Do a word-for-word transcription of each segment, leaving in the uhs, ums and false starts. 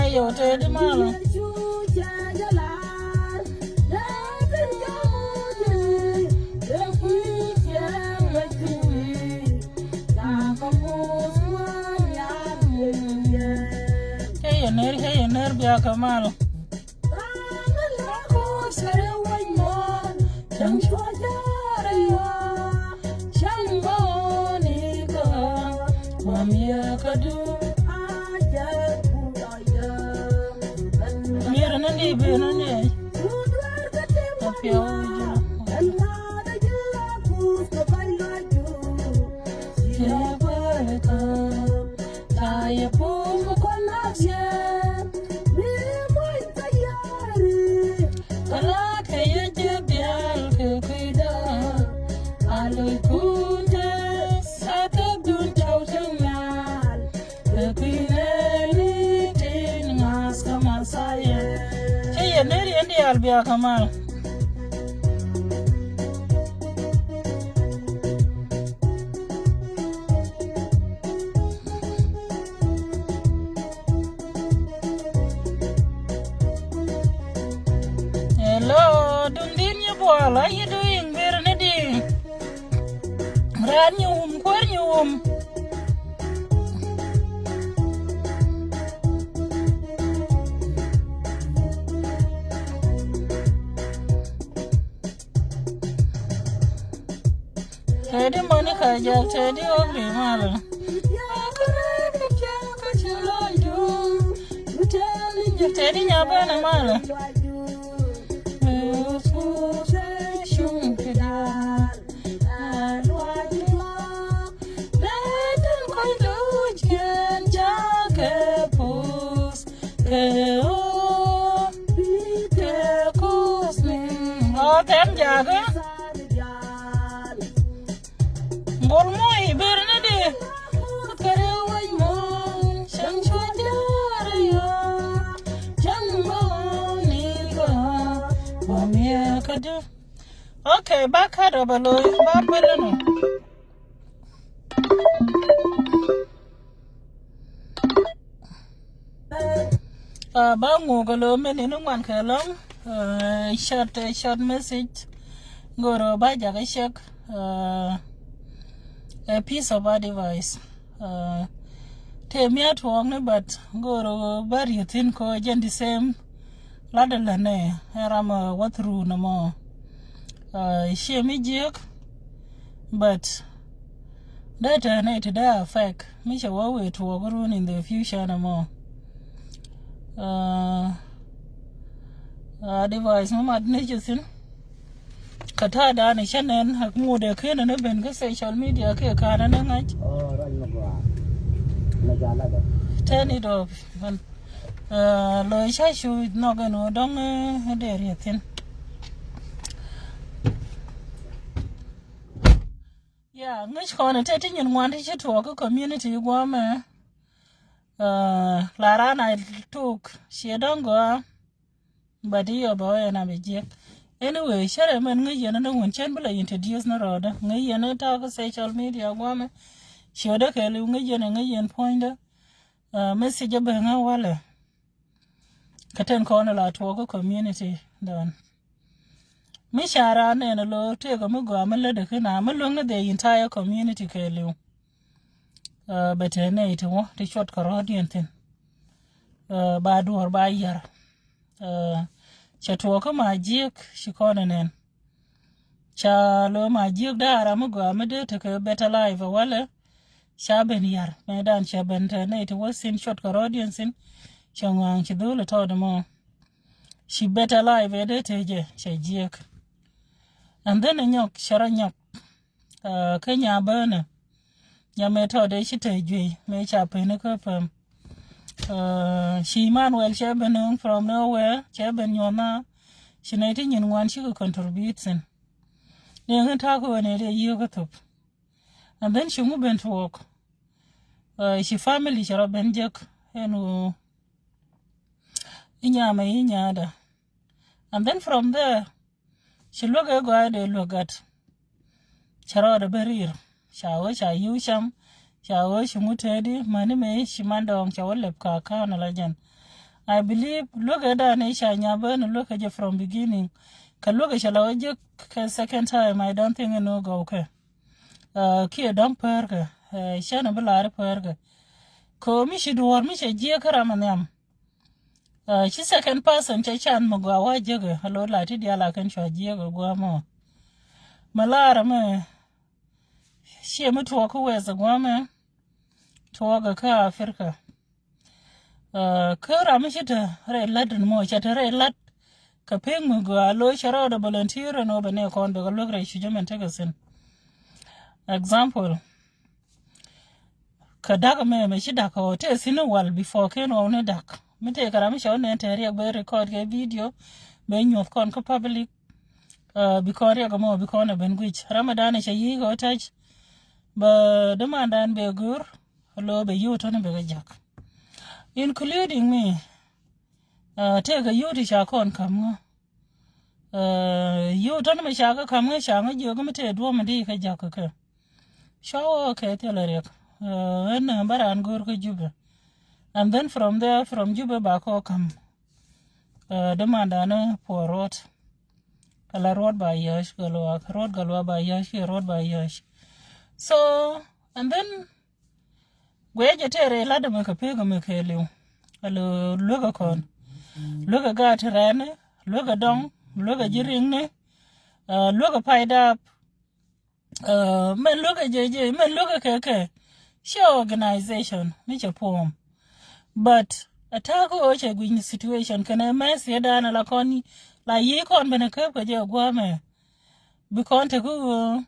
Yo, te di malo. Ke yɛ ner, ke yɛ ner bia kɛ malo. Mier ni ni bi ni ni. Apiau. Ci yɛ ner yɛn diaal bia kamal. Hello, Dundin, you boy, how you doing? Where ni di? Ran you um, where you um? Teddy Monica Jack, Teddy Ogli Mala. Teddy Nyabana Mala. Ɔ tɛm jakä. Bol mɔ iber ni di. Kɛ rɛ wec mɔ cɛŋ cua jär yɔ. Cɛŋ mɔ ni kɔ mɔ miɛ kä di. Okay, ba kat ɔ ba lo̱ ba pälä nɔ. Ba ŋuɔk alo meni ni ŋuan kɛ lɔŋ. Short, short message. Ŋoro ba jakä check. A piece of advice. Te mia tuɔɔk ni, but ŋoro ba riethin ko jɛn the same. Lat alɛ nɛ ɛ ram a wä through nɔmɔ. Cie mi jiök, but dee tɛn nɛ ti dee affect mi cɛ wä wee tuɔɔk run in the future nɔmɔ. Advice mi mat ni ci thin. Kä ta̱a̱ da̱a̱n cä nɛn ak ŋuudɛ kenɛ ni ben kä social media kɛ ka̱n ni ŋa̱c. Tɛn it off. Lo̱c ca cu nhɔk ɛn ɣöö dɔ̱ŋ dee rieth thi̱n. Ya ŋäc kɔn ɛ te ti nyin ŋuan ti ci tuɔɔk kä community guɔmɛ. La ran a tuk ciɛ dɔ̱ŋ gɔaa. But iɔ bä wee na bi jiɛk. Anyway, cärɛ mɛn ŋäc yɛn ni wun cɛn bi la introduce ni rɔɔdä. Ŋäc yɛn ni ta̱a̱ kä social media guamɛ. Ciötdä kɛ liw ŋäc yɛn, ŋäc yɛn puɔ̱nydä. Message bä ŋä walɛ. Kä ten kɔn la tuɔɔk kä community dɔn. Mi ca raan nɛn a lo̱o̱r tëëk mi gɔaa mi lätdä kä na mi luäŋ ni the entire community kɛ liw. Bɛ te nɛy ti wä ti cuɔt kɛ rɔ̱diɛn thi̱n. Ba duɔ̱ɔ̱r ba yar. Cɛ tuɔɔkä ma jiɛk ci kɔn ɛ nɛn. Ca lo̱ ma jiɛk da̱a̱ ram mi gɔaa mi dee tekɛ better life ɛ walɛ. Ca ben yar mɛ dan cɛ ben te nɛy ti wä thi̱n cuɔt kɛ rɔ̱diɛn thi̱n. Cɛ ŋɔaŋ ci dho̱l ɛ tɔɔt ɛmɔ. Ci better life ɛ dee te jɛ cɛ jiɛk. And then ɛ nyɔk cɛ rɔ nyɔk. Kä nya bänä. Nya mëë tɔt dee ci te juey mëë ca peni kä päm. Ci Emmanuel cɛ ben nööŋ from nowhere, cɛ ben nyuɔ̱n na. Ci nɛy ti nyin ŋuan cikɛ contribute thi̱n. Ni ŋän ta̱a̱ kä ɣän ëë dee yiëë kä thop. And then ci ŋu ben tuɔɔk. Ci family cɛ rɔ ben jek ɛn ɣöö i̱ nyamɛ i̱ nyada. And then from there, ci luäk ëë gɔaa dee luäk gat. Cɛ rɔɔdɛ ben ri̱i̱r. Ca ɣöö ca yi̱w cam. Ca ɣöö ci ŋut tëëdi mäni mëë ci man dɔɔŋ ca wä lɛp ka ka̱n ala jɛn. I believe luäk ɛ dan ɛ ca nya ben luäk ɛ jɛ from beginning. Kɛ luäk ɛ cɛ la wä jek kɛ second time, I don't think ɛ nɔ gɔw kɛ. Uh, kiɛ dɔ̱ŋ pär kɛ, uh, cɛn ɛ bi lar pär kɛ. Kɛ mi ci duɔ̱ɔ̱r mi cɛ jiɛ kä ram ɛ nhiam. Uh, ci second person cɛ can mi gɔaa wa jek ɛ, a lot la ti dial a kɛn cua jiɛ kɛ guamɔ. Mi lar mɛ, ciɛ mi tuɔɔk kä wɛth ɛ guamɛ, tuɔɔk ɛ kä Africa. Uh, kä ram mi ci te rɛy lat in mɔ, cɛ te rɛy lat kɛ pek mi gɔaa lo cɛ rɔɔdɛ volunteer in wä bɛ nɛ kɔn bɛ kɛ luäk rɛy cu jɛ mɛn tekɛ thin. Example, kɛ dak mɛ mɛ ci dak ɔ te thin wal before ken wä ni dak. Mi te kɛ ram mi cɛ wä nɛ te riɛk bɛ record kɛ video bɛ nyuɔth kɔn kä public. Uh, bikɔn riɛk mɔ bikɔn ɛ ben guic. Ramadan cɛ yi kɛ wä tac bɛ demand dan bɛ gur lo bɛ yi wä tɔni bɛ kɛ jak. Including me, uh, tëëkɛ yio̱w ti ca kɔn ka̱m ŋä. Uh, yio̱w tɔn mi ca kä ka̱m ŋä ca ŋä jiök mi tëë duɔ̱m mi di kä jak kä kɛ. Cua wä kɛ thilɛ riɛk. Uh, ɛn, uh, bä raan go̱o̱r kä Jubɛ. And then from there, from Jubɛ ba kɔ ka̱m. Uh, demand dan puɔ ruɔt. Kɛ la ruɔt ba yɔ̱c, kɛ luaak ruɔt, kɛ luaak ba yɔ̱c, kɛ ruɔt ba yɔ̱c. So, and then guɛ jɛ tëë rɛy lat ɛmɛ kɛ pek ɛmɛ kɛɛliw. Alo luäk ɛ kɔn. Luäk ɛ gaat rɛɛni, luäk ɛ dɔŋ, luäk ɛ ji̱ riŋni, uh, luäk ɛ pay dap. Uh, mɛn luäk ɛ jɛ jɛ, mɛn luäk ɛ kɛ kɛ. Ciɛ organization mi cɛ puɔm. But a ta̱a̱ kä ɣöö cɛ gui̱ny situation kɛnɛ mɛs yɛ da̱a̱n ala kɔn la yi̱ kɔn ben ɛ käp kɛ jɛ gua̱a̱mɛ. Bi kɔn te kä ɣöö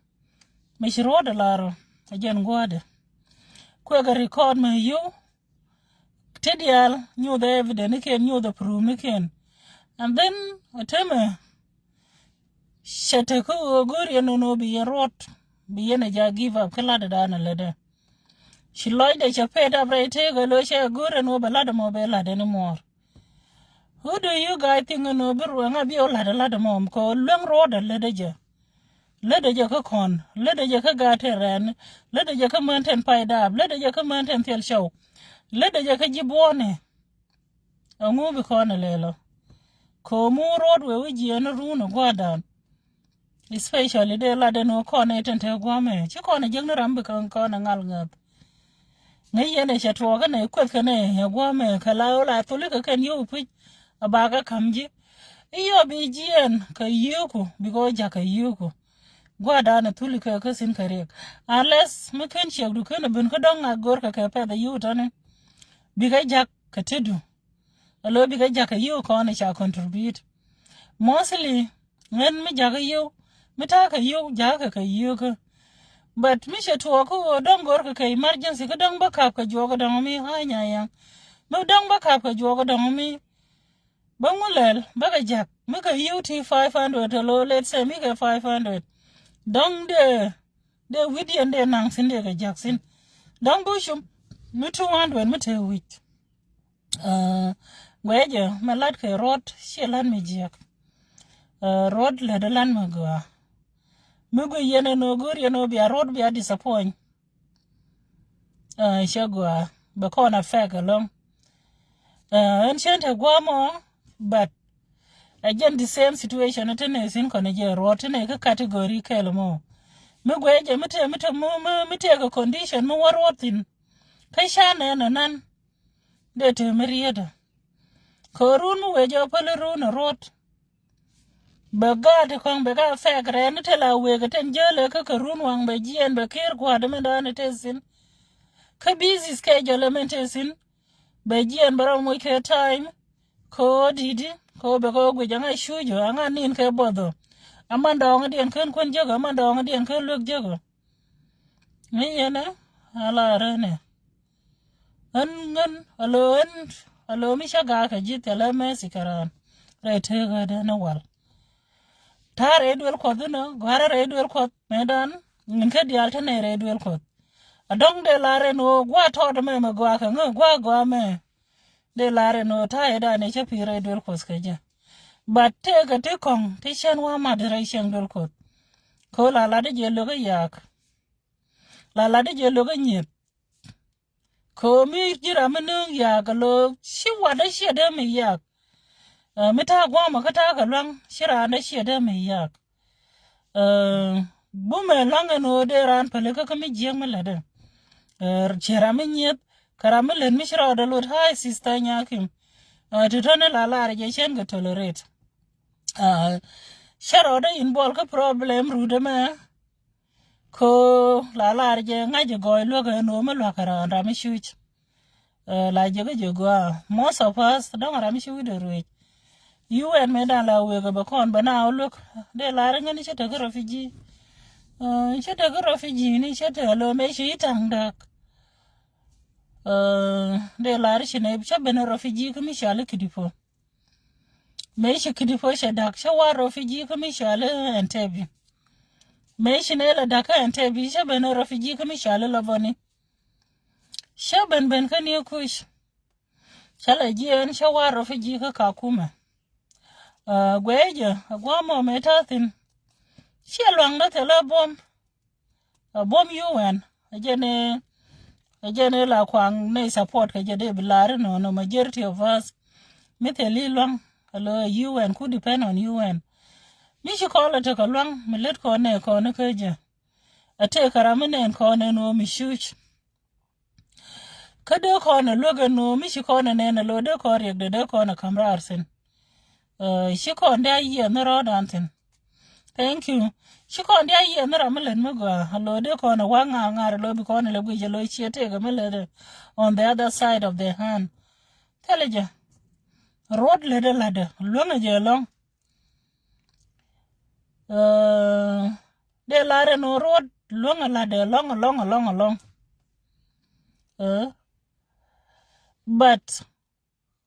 mi ci ruɔ̱t ɛ lar ɔ a jɛn gua̱a̱dɛ. Kuɛ kɛ record mɛ yio̱w. Ti diaal nyuuth evidence ni ken, nyuuth ɛ proof ni ken. And then a temɛ cɛ te kä ɣöö go̱o̱r yɛn nɔnɔ bi yɛn ruɔt, bi yɛn a ja give up kä lat ɛ da̱a̱n a lätdɛ. Ci lɔcdɛ cɛ pet up rɛy tëëk ɛ lo̱c cɛ go̱o̱r ɛn ɣöö bɛ lat ɛmɔ bɛ lat ɛn muɔɔr. Who do you guys think ɛn ɣöö bi ruɔ̱ŋ a bi ɣä lat ɛ lat ɛmɔ kɛ ɣöö luäŋ ruɔ̱t ɛ lätdɛ jɛ? Lätdɛ jɛ kä kɔn, lätdɛ jɛ kä gaat tin rɛɛn, lätdɛ jɛ kä män tin pay daap, lätdɛ jɛ kä män tin thil cɔw, lätdɛ jɛ kä ji̱ buɔ̱ɔ̱ni. Ɛŋu bi kɔn ɛ lɛl ɔ? Kɛ ɣöö mi wä ruɔ̱t wee wi̱c jiɛɛn run ɛ gua̱a̱r da̱a̱n. Especially dee lat ɛn ɣöö kɔn ɛ tin te gua̱a̱mɛ ci kɔn ɛ jiäkni ram bi kɔn kɔn ɛ ŋal ŋäth. Ŋäc yɛn ɛ cɛ tuɔɔk kɛnɛ kueth kɛnɛ ɛ gua̱a̱mɛ kɛ la ɣöö la tholi kɛ kɛn yio̱w puc a ba kɛ ka̱m ji̱. I̱ yɔp i̱ jiɛɛn kɛ yio̱o̱ku bikɛ ɣöö ja̱k kɛ yio̱o̱ku. Gua̱a̱r da̱a̱n ɛ thuli kɛ kä thi̱n kɛ riɛk. Unless mi ken ciɛkdu ken ɛ ben kä dɔ̱ŋ a go̱r kɛ kɛ pɛth ɛ yio̱o̱k tɔ̱ni. Bikɛ ja̱k kɛ tetdu. Alo bikɛ ja̱k kɛ yio̱o̱k kɔn ɛ ca contribute. Mostly ŋän mi jakä yio̱w, mi ta̱a̱ kɛ yio̱w, jakä kɛ yio̱wkä. But mi cɛ tuɔɔk kä ɣöö dɔ̱ŋ go̱rkɛ kɛ emergency kä dɔ̱ŋ bä ka̱p kɛ juɔk kä dɔ̱ŋ mi ɣa̱a̱ nyayaŋ. Mi dɔ̱ŋ bä ka̱p kɛ juɔk kä dɔ̱ŋ mi bä ŋu lɛl bä kɛ ja̱k mi kɛ yio̱w ti five hundred alo let's say mi kɛ five hundred. Dɔ̱ŋ dee, dee wi̱diɛn dee naŋ thi̱n dee kɛ ja̱k thi̱n. Dɔ̱ŋ bä cum mi two hundred mi te wi̱c. Uh, guɛcɛ mɛ lat kɛ ruɔt ciɛ lat mi jiɛk. Uh, ruɔt lät lat mi gɔaa. Mi guic yɛn ɛn ɣöö go̱o̱r yɛn ɣöö bia ruɔt bia disappoint. Uh, cɛ gɔaa bɛ kɔn affect ɛlɔ̱ŋ. Uh, ɛn cɛn te gua̱a̱ mɔ, but again the same situation ti nɛ thi̱n kɔn jɛ ruɔt ti nɛ kä category kɛl mɔ. Mi guɛcɛ mi te mi te mi, mi, mi te kɛ condition mi wä ruɔt thi̱n. Kä ca nɛn ɛnan. Dee te mi riet ɔ. Kɛ run mi wee jɛ päl run ɛ ruɔt. Bɛ gaat kɔŋ bɛ ka fɛk rɛn ni te la wek ɛ ten jälɛ kä kɛ run waŋ bɛ jiɛn bɛ ker gua̱a̱t mi dɔ̱ɔ̱n ɛ te thi̱n. Kä busy schedule ɛ min te thi̱n. Bɛ jiɛn bɛ rɔ moc kɛ time. Kɛ ɣöö di̱t i̱ kɛ ɣöö bɛ kɛ ɣöö guic aŋa cuc ɣöö aŋa nin kɛ buɔth ɣöö. Aman dɔɔŋädiɛn ken kuän jek ɣöö aman dɔɔŋädiɛn ken luek jek ɣöö. Ŋäc yɛn ɛ a la rɛn ɛ. Ɣän ŋän alo ɣän alo mi cä gaak kɛ ji̱ thilɛ mɛsi kɛ raan rɛy tëëk ɣätdä ni wal. Ta̱a̱ rɛy duel kuɔth inɔ gua̱a̱rä rɛy duel kuɔth mëëdan. Ŋi̱n kä diaal te nɛy rɛy duel kuɔth. A dɔ̱ŋ dee lar ɛn ɣöö gua̱a̱ tɔɔt ɛmɛ mɛ gɔaa kɛ ŋä gua̱a̱ gɔaa mɛ. Dee lar ɛn ɣöö ta̱a̱ ëëdan ɛ cä pi̱i̱ rɛy duel kuɔth kɛ jɛ. But tëëkɛ ti kɔ̱ŋ ti cän wa̱a̱ mat rɛy cieŋ duel kuɔth. Kɛ ɣöö la lat i̱ jɛ lo̱k i̱ yaak. La lat i̱ jɛ lo̱k i̱ nyieth. Kɛ ɣöö mi ji̱ ram mi nööŋ yak alo ci watdä ciɛ dee mi yak. Ɛ, mi ta̱a̱ gua̱a̱mä kä ta̱a̱ kɛ lua̱ŋ ci raan dee ciɛ dee mi yak. Ɛ, bumɛ lua̱ŋ ɛn ɣöö dee raan pälikä kä mi jiäk mi lätdɛ. Ɛ, ciɛ ram mi nyieth kɛ ram mi lät mi ci rɔɔdɛ lot, hi sister Nyakim. Ɛ, ti tɔ̱ni la lar jɛ cɛn kɛ tolerate. Ɛ, cɛ rɔɔdɛ involve kä problem rut ɛmɛ. Ko la lar jɛ ŋa̱c jɛ gɔɔy luäk ɛn ɣöö mi lua̱k kɛ raan ram mi cuc. Ɛ, la jɛ kä jɛ gɔaa. Most of us dɔ̱ŋ ram mi cuc dee ruëc. U N mëë da̱ŋ la wëë kɛ bɛ kɔn bɛ na wä luäk. Dee lar ŋäni cä te kä refugee. Ɛ, cä te kä refugee ni cä te alo mëë ci i̱ ta̱ŋ da̱k. Ɛ, dee lar ci nɛ cä ben refugee kä mi cɔal i̱ Kidipo. Mëë ci Kidipo cɛ da̱k cä war refugee kä mi cɔal i̱ Entebbe. Mëë ci nɛ la da̱k kä Entebbe cä ben refugee kä mi cɔal i̱ Laboni. Cä ben ben kä New Kuc. Cä la jiɛɛn cä war refugee kä Kakuma. Ɛ, guɛcä jɛ ɛ gua̱a̱mɔ mëë ta̱a̱ thi̱n. Ciɛ luaŋdä thilɛ buɔ̱m. Ɛ buɔ̱m U N. Ɛ jɛn ɛ, ɛ jɛn ɛ la kuaŋ nɛy support kɛ jɛ dee bi lar inɔ nɔ majority of us. Mi thil i̱ luaŋ alo U N ku depend on U N. Mi ci kɔn lɛ tekɛ luaŋ mi lät kɔn nɛ kɔn kä jɛ. Ɛ tëëkɛ ram mi nɛn kɔn ɛn ɣöö mi cuc. Kä dee kɔn ɛ luäk ɛn ɣöö mi ci kɔn ɛ nɛn ɛ lo̱ dee kɔn riɛkdɛ dee kɔn ɛ ka̱m raar thi̱n. Ɛ, ci kɔn dee a yiɛth ni rɔɔdan thi̱n. Thank you. Ci kɔn dee a yiɛth ni ram mi lät mi gɔaa ɛ lo̱ dee kɔn ɛ wa̱k ŋa̱a̱r ŋa̱a̱r ɛ lo̱ bi kɔn ɛ lɛ guic ɛ lo̱ ciɛ tëëkɛ mi lät ɛ on the other side of the hand. Thilɛ jɛ. Ruɔt lät ɛ la̱tdɛ luäŋɛ jɛ ɛlɔ̱ŋ. Ɛ, dee lar ɛn ɣöö ruɔt luäŋɛ la̱tdɛ ɛlɔ̱ŋ ɛlɔ̱ŋ ɛlɔ̱ŋ ɛlɔ̱ŋ. Ɛ, but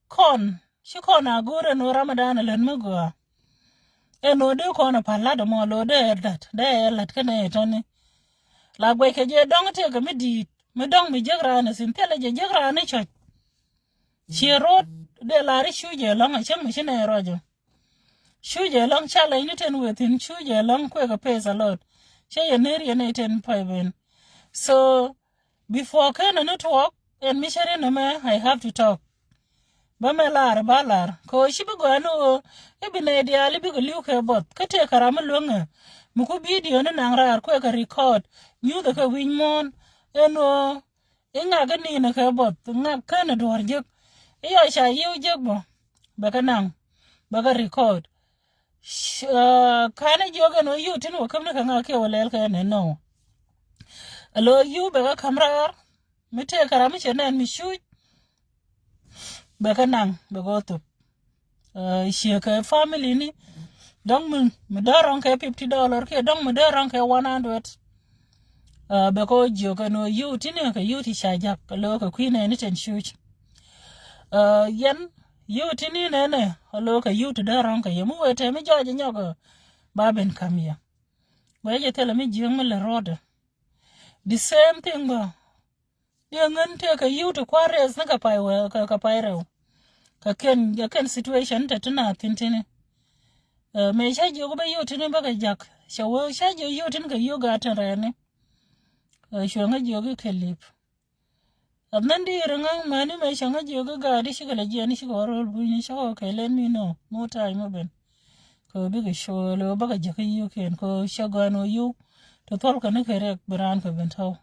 kɔn ci kɔn a go̱o̱r ɛn ɣöö ramadan ɛ lät mi gɔaa. Ɛn ɣöö dee kɔn ɛ pa̱l la̱t ɛmɔ lo̱o̱ dee ɛ la̱t dee ɛ la̱t kɛnɛ ɛ tɔ̱ni. La guɛckɛ jɛ dɔ̱ŋ tëëkɛ mi di̱i̱t mi dɔ̱ŋ mi jiäk raan ɛ thi̱n thilɛ jɛ jiäk raan ɛ cɔc. Ciɛ ro̱o̱t dee lar i̱ cuc ɛlɔ̱ŋ ɛ cäŋ mi ci nɛy ruacä. Cuc ɛlɔ̱ŋ challenge ni ten wëë thi̱n cuc ɛlɔ̱ŋ kuekɛ pace a lot. Cä yɛ ner yɛn ɛ ten pay ben. So before kɛn ni tuɔɔk ɛn mi cä rin ɛmɛ I have to talk. Bä mɛ lar ba lar kɛ ɣöö ci bi gɔaa ni ɣöö i̱ bi nɛy diaal i̱ bikɛ li̱w kɛ buɔth kä tëëkɛ ram mi luäŋɛ. Mi ku video ni naŋ raar kuekɛ record nyuuthɛ kɛ wi̱c muɔ̱ɔ̱n. Ɛn ɣöö i̱ ŋak i̱ ni̱n kɛ buɔth i̱ ŋak känɛ duɔ̱ɔ̱r jek. I̱ yɔ ca yiëw jek bä bɛ kɛ naŋ bɛ kɛ record. Sh- uh, kanɛ jiök ɛn ɣöö yiëw tin wä käm ni kɛ ŋak kiɛ wä lɛl kɛ ɛn ɛn nɔ. Alo yiëw bɛ kɛ ka̱m raar mi tëëkɛ ram mi cɛ nɛn mi cuc. Bɛ kɛ naŋ bɛ kɛ wä thop. Uh, ciɛ kɛ family ni dɔ̱ŋ mi mi dee rɔ̱ŋ kɛ fifty dollar kiɛ dɔ̱ŋ mi dee rɔ̱ŋ kɛ one hundred. Uh, bɛ kɛ wä jiök ɛn ɣöö yiëw tini kɛ yiëw ti ca jak alo kɛ kui̱ nɛni ten cuc. Uh, yɛn yiëw tini nɛnɛ alo kɛ yiëw ti dee rɔ̱ŋ kɛ yɛ mi wee tɛm mi jɔɔc nyɔk. Ba ben ka̱m yɛ wee jɛ thilɛ mi jiäk mi lɛ ruɔ̱tdɛ. The same thing bä. Diɛ ŋän tëë kɛ yiw ti kua̱r rɛth ni kɛ pay wee kɛ kɛ pay rɛw. Kɛ kɛn kɛ kɛn situation te ti na thin tini. Ɛ, mëë ca jiök bä yiw tini bä kɛ jak cɛ wee ca jiök yiw tini kɛ yiw gaat tin rɛɛni. Ɛ, cuɛ ŋä jiök i̱ kɛ lip. Ɛ, mɛn di ri ŋä mäni mëë cɛ ŋä jiök i̱ gaat i̱ cikɛ lɛ jiɛn i̱ cikɛ wä ro̱l bunyni cä wä kɛ let me know more time mɛ ben. Kɛ wä bikɛ show lɛ wä bä kɛ jak i̱ yiw kɛn kɛ wä cɛ gɔan wä yiw. Ti thuɔl kɛ ni kɛ riɛk bi raan kɛ ben tɔw.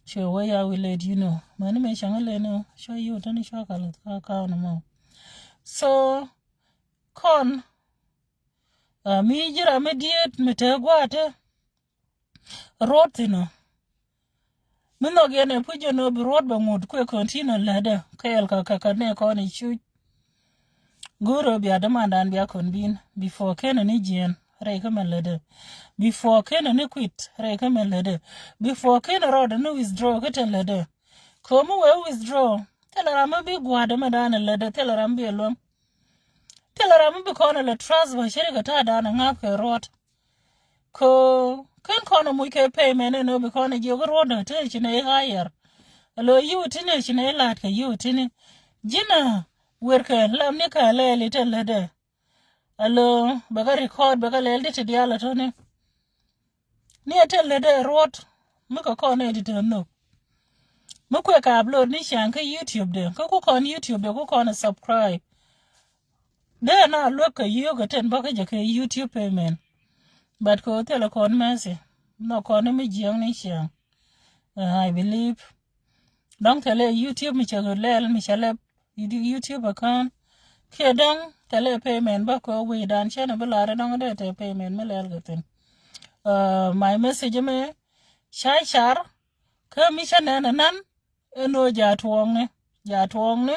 Cuɛ wee ya wi̱i̱ let you know. Mäni mëë cäŋ a let ni cua yiw teni cua kal ka kaw ni mɔ. So kɔn, ɛ, mi ji̱ ram mi diet mi te gua̱a̱tɛ ruɔt thin ɔ. Mi nhɔk yɛn ɛ puc jɛ ni ɔ bi ruɔt bɛ ŋut kuɛ continue lätdɛ kɛɛl kɛ kɛ kɛ nɛ kɔn i̱ cuc. Go̱o̱r ɣöö bia dämandan bia kɔn bi̱i̱n before kenɛ ni jiɛɛn rɛy kä mɛ lätdɛ. Before kenɛ ni kuit rɛy kä mɛ lätdɛ. Before kenɛ rɔɔdɛ ni withdraw kä te lätdɛ. Ko̱mi wee withdraw thilɛ ram mi bi gua̱a̱r dämandan ɛ lätdɛ, thilɛ ram bi ɛ luäm. Thilɛ ram mi bi kɔn ɛ lɛ trust bä ceri kɛ ta̱a̱dan ɛ ŋa̱p kɛ ruɔt. Ko ken kɔn a muc kɛ payment ɛn ɔ bi kɔn a jiök ruɔ̱t dä te ci nɛ i̱ higher. Alo yiw tini ci nɛ i̱ la̱t kɛ yiw tini. Ji̱n a wer kɛ lam ni kɛ lɛɛl i̱ te lätdɛ. Alo bɛ kɛ record bɛ kɛ lɛɛl ti ti diaal a tɔni. Ni a te lätdɛ ruɔ̱t mi kɛ kɔn ɛ ti te nhök. Mi kuɛ ka upload ni ciaŋ kä YouTube de, kä ku kɔn YouTube de ku kɔn subscribe. Dee na luäk kɛ yio̱k kɛ ten bä kä jɛ kɛ YouTube payment. But kɛ thilɛ kɔn message nɔ kɔn mi jiɛŋ ni ciaŋ. Uh, I believe dɔŋ thilɛ YouTube mi cɛ lɛl mi cɛ lɛp YouTube account. Kiɛ dɔŋ thilɛ payment bä kɛ wi̱i̱ dan cɛn bi lar dɔŋ dee te payment mi lɛl kɛ thin. Uh, my message mi ca car kä mi cä nɛn anan. Ɛn ɣöö ja tuɔɔkni, ja tuɔɔkni.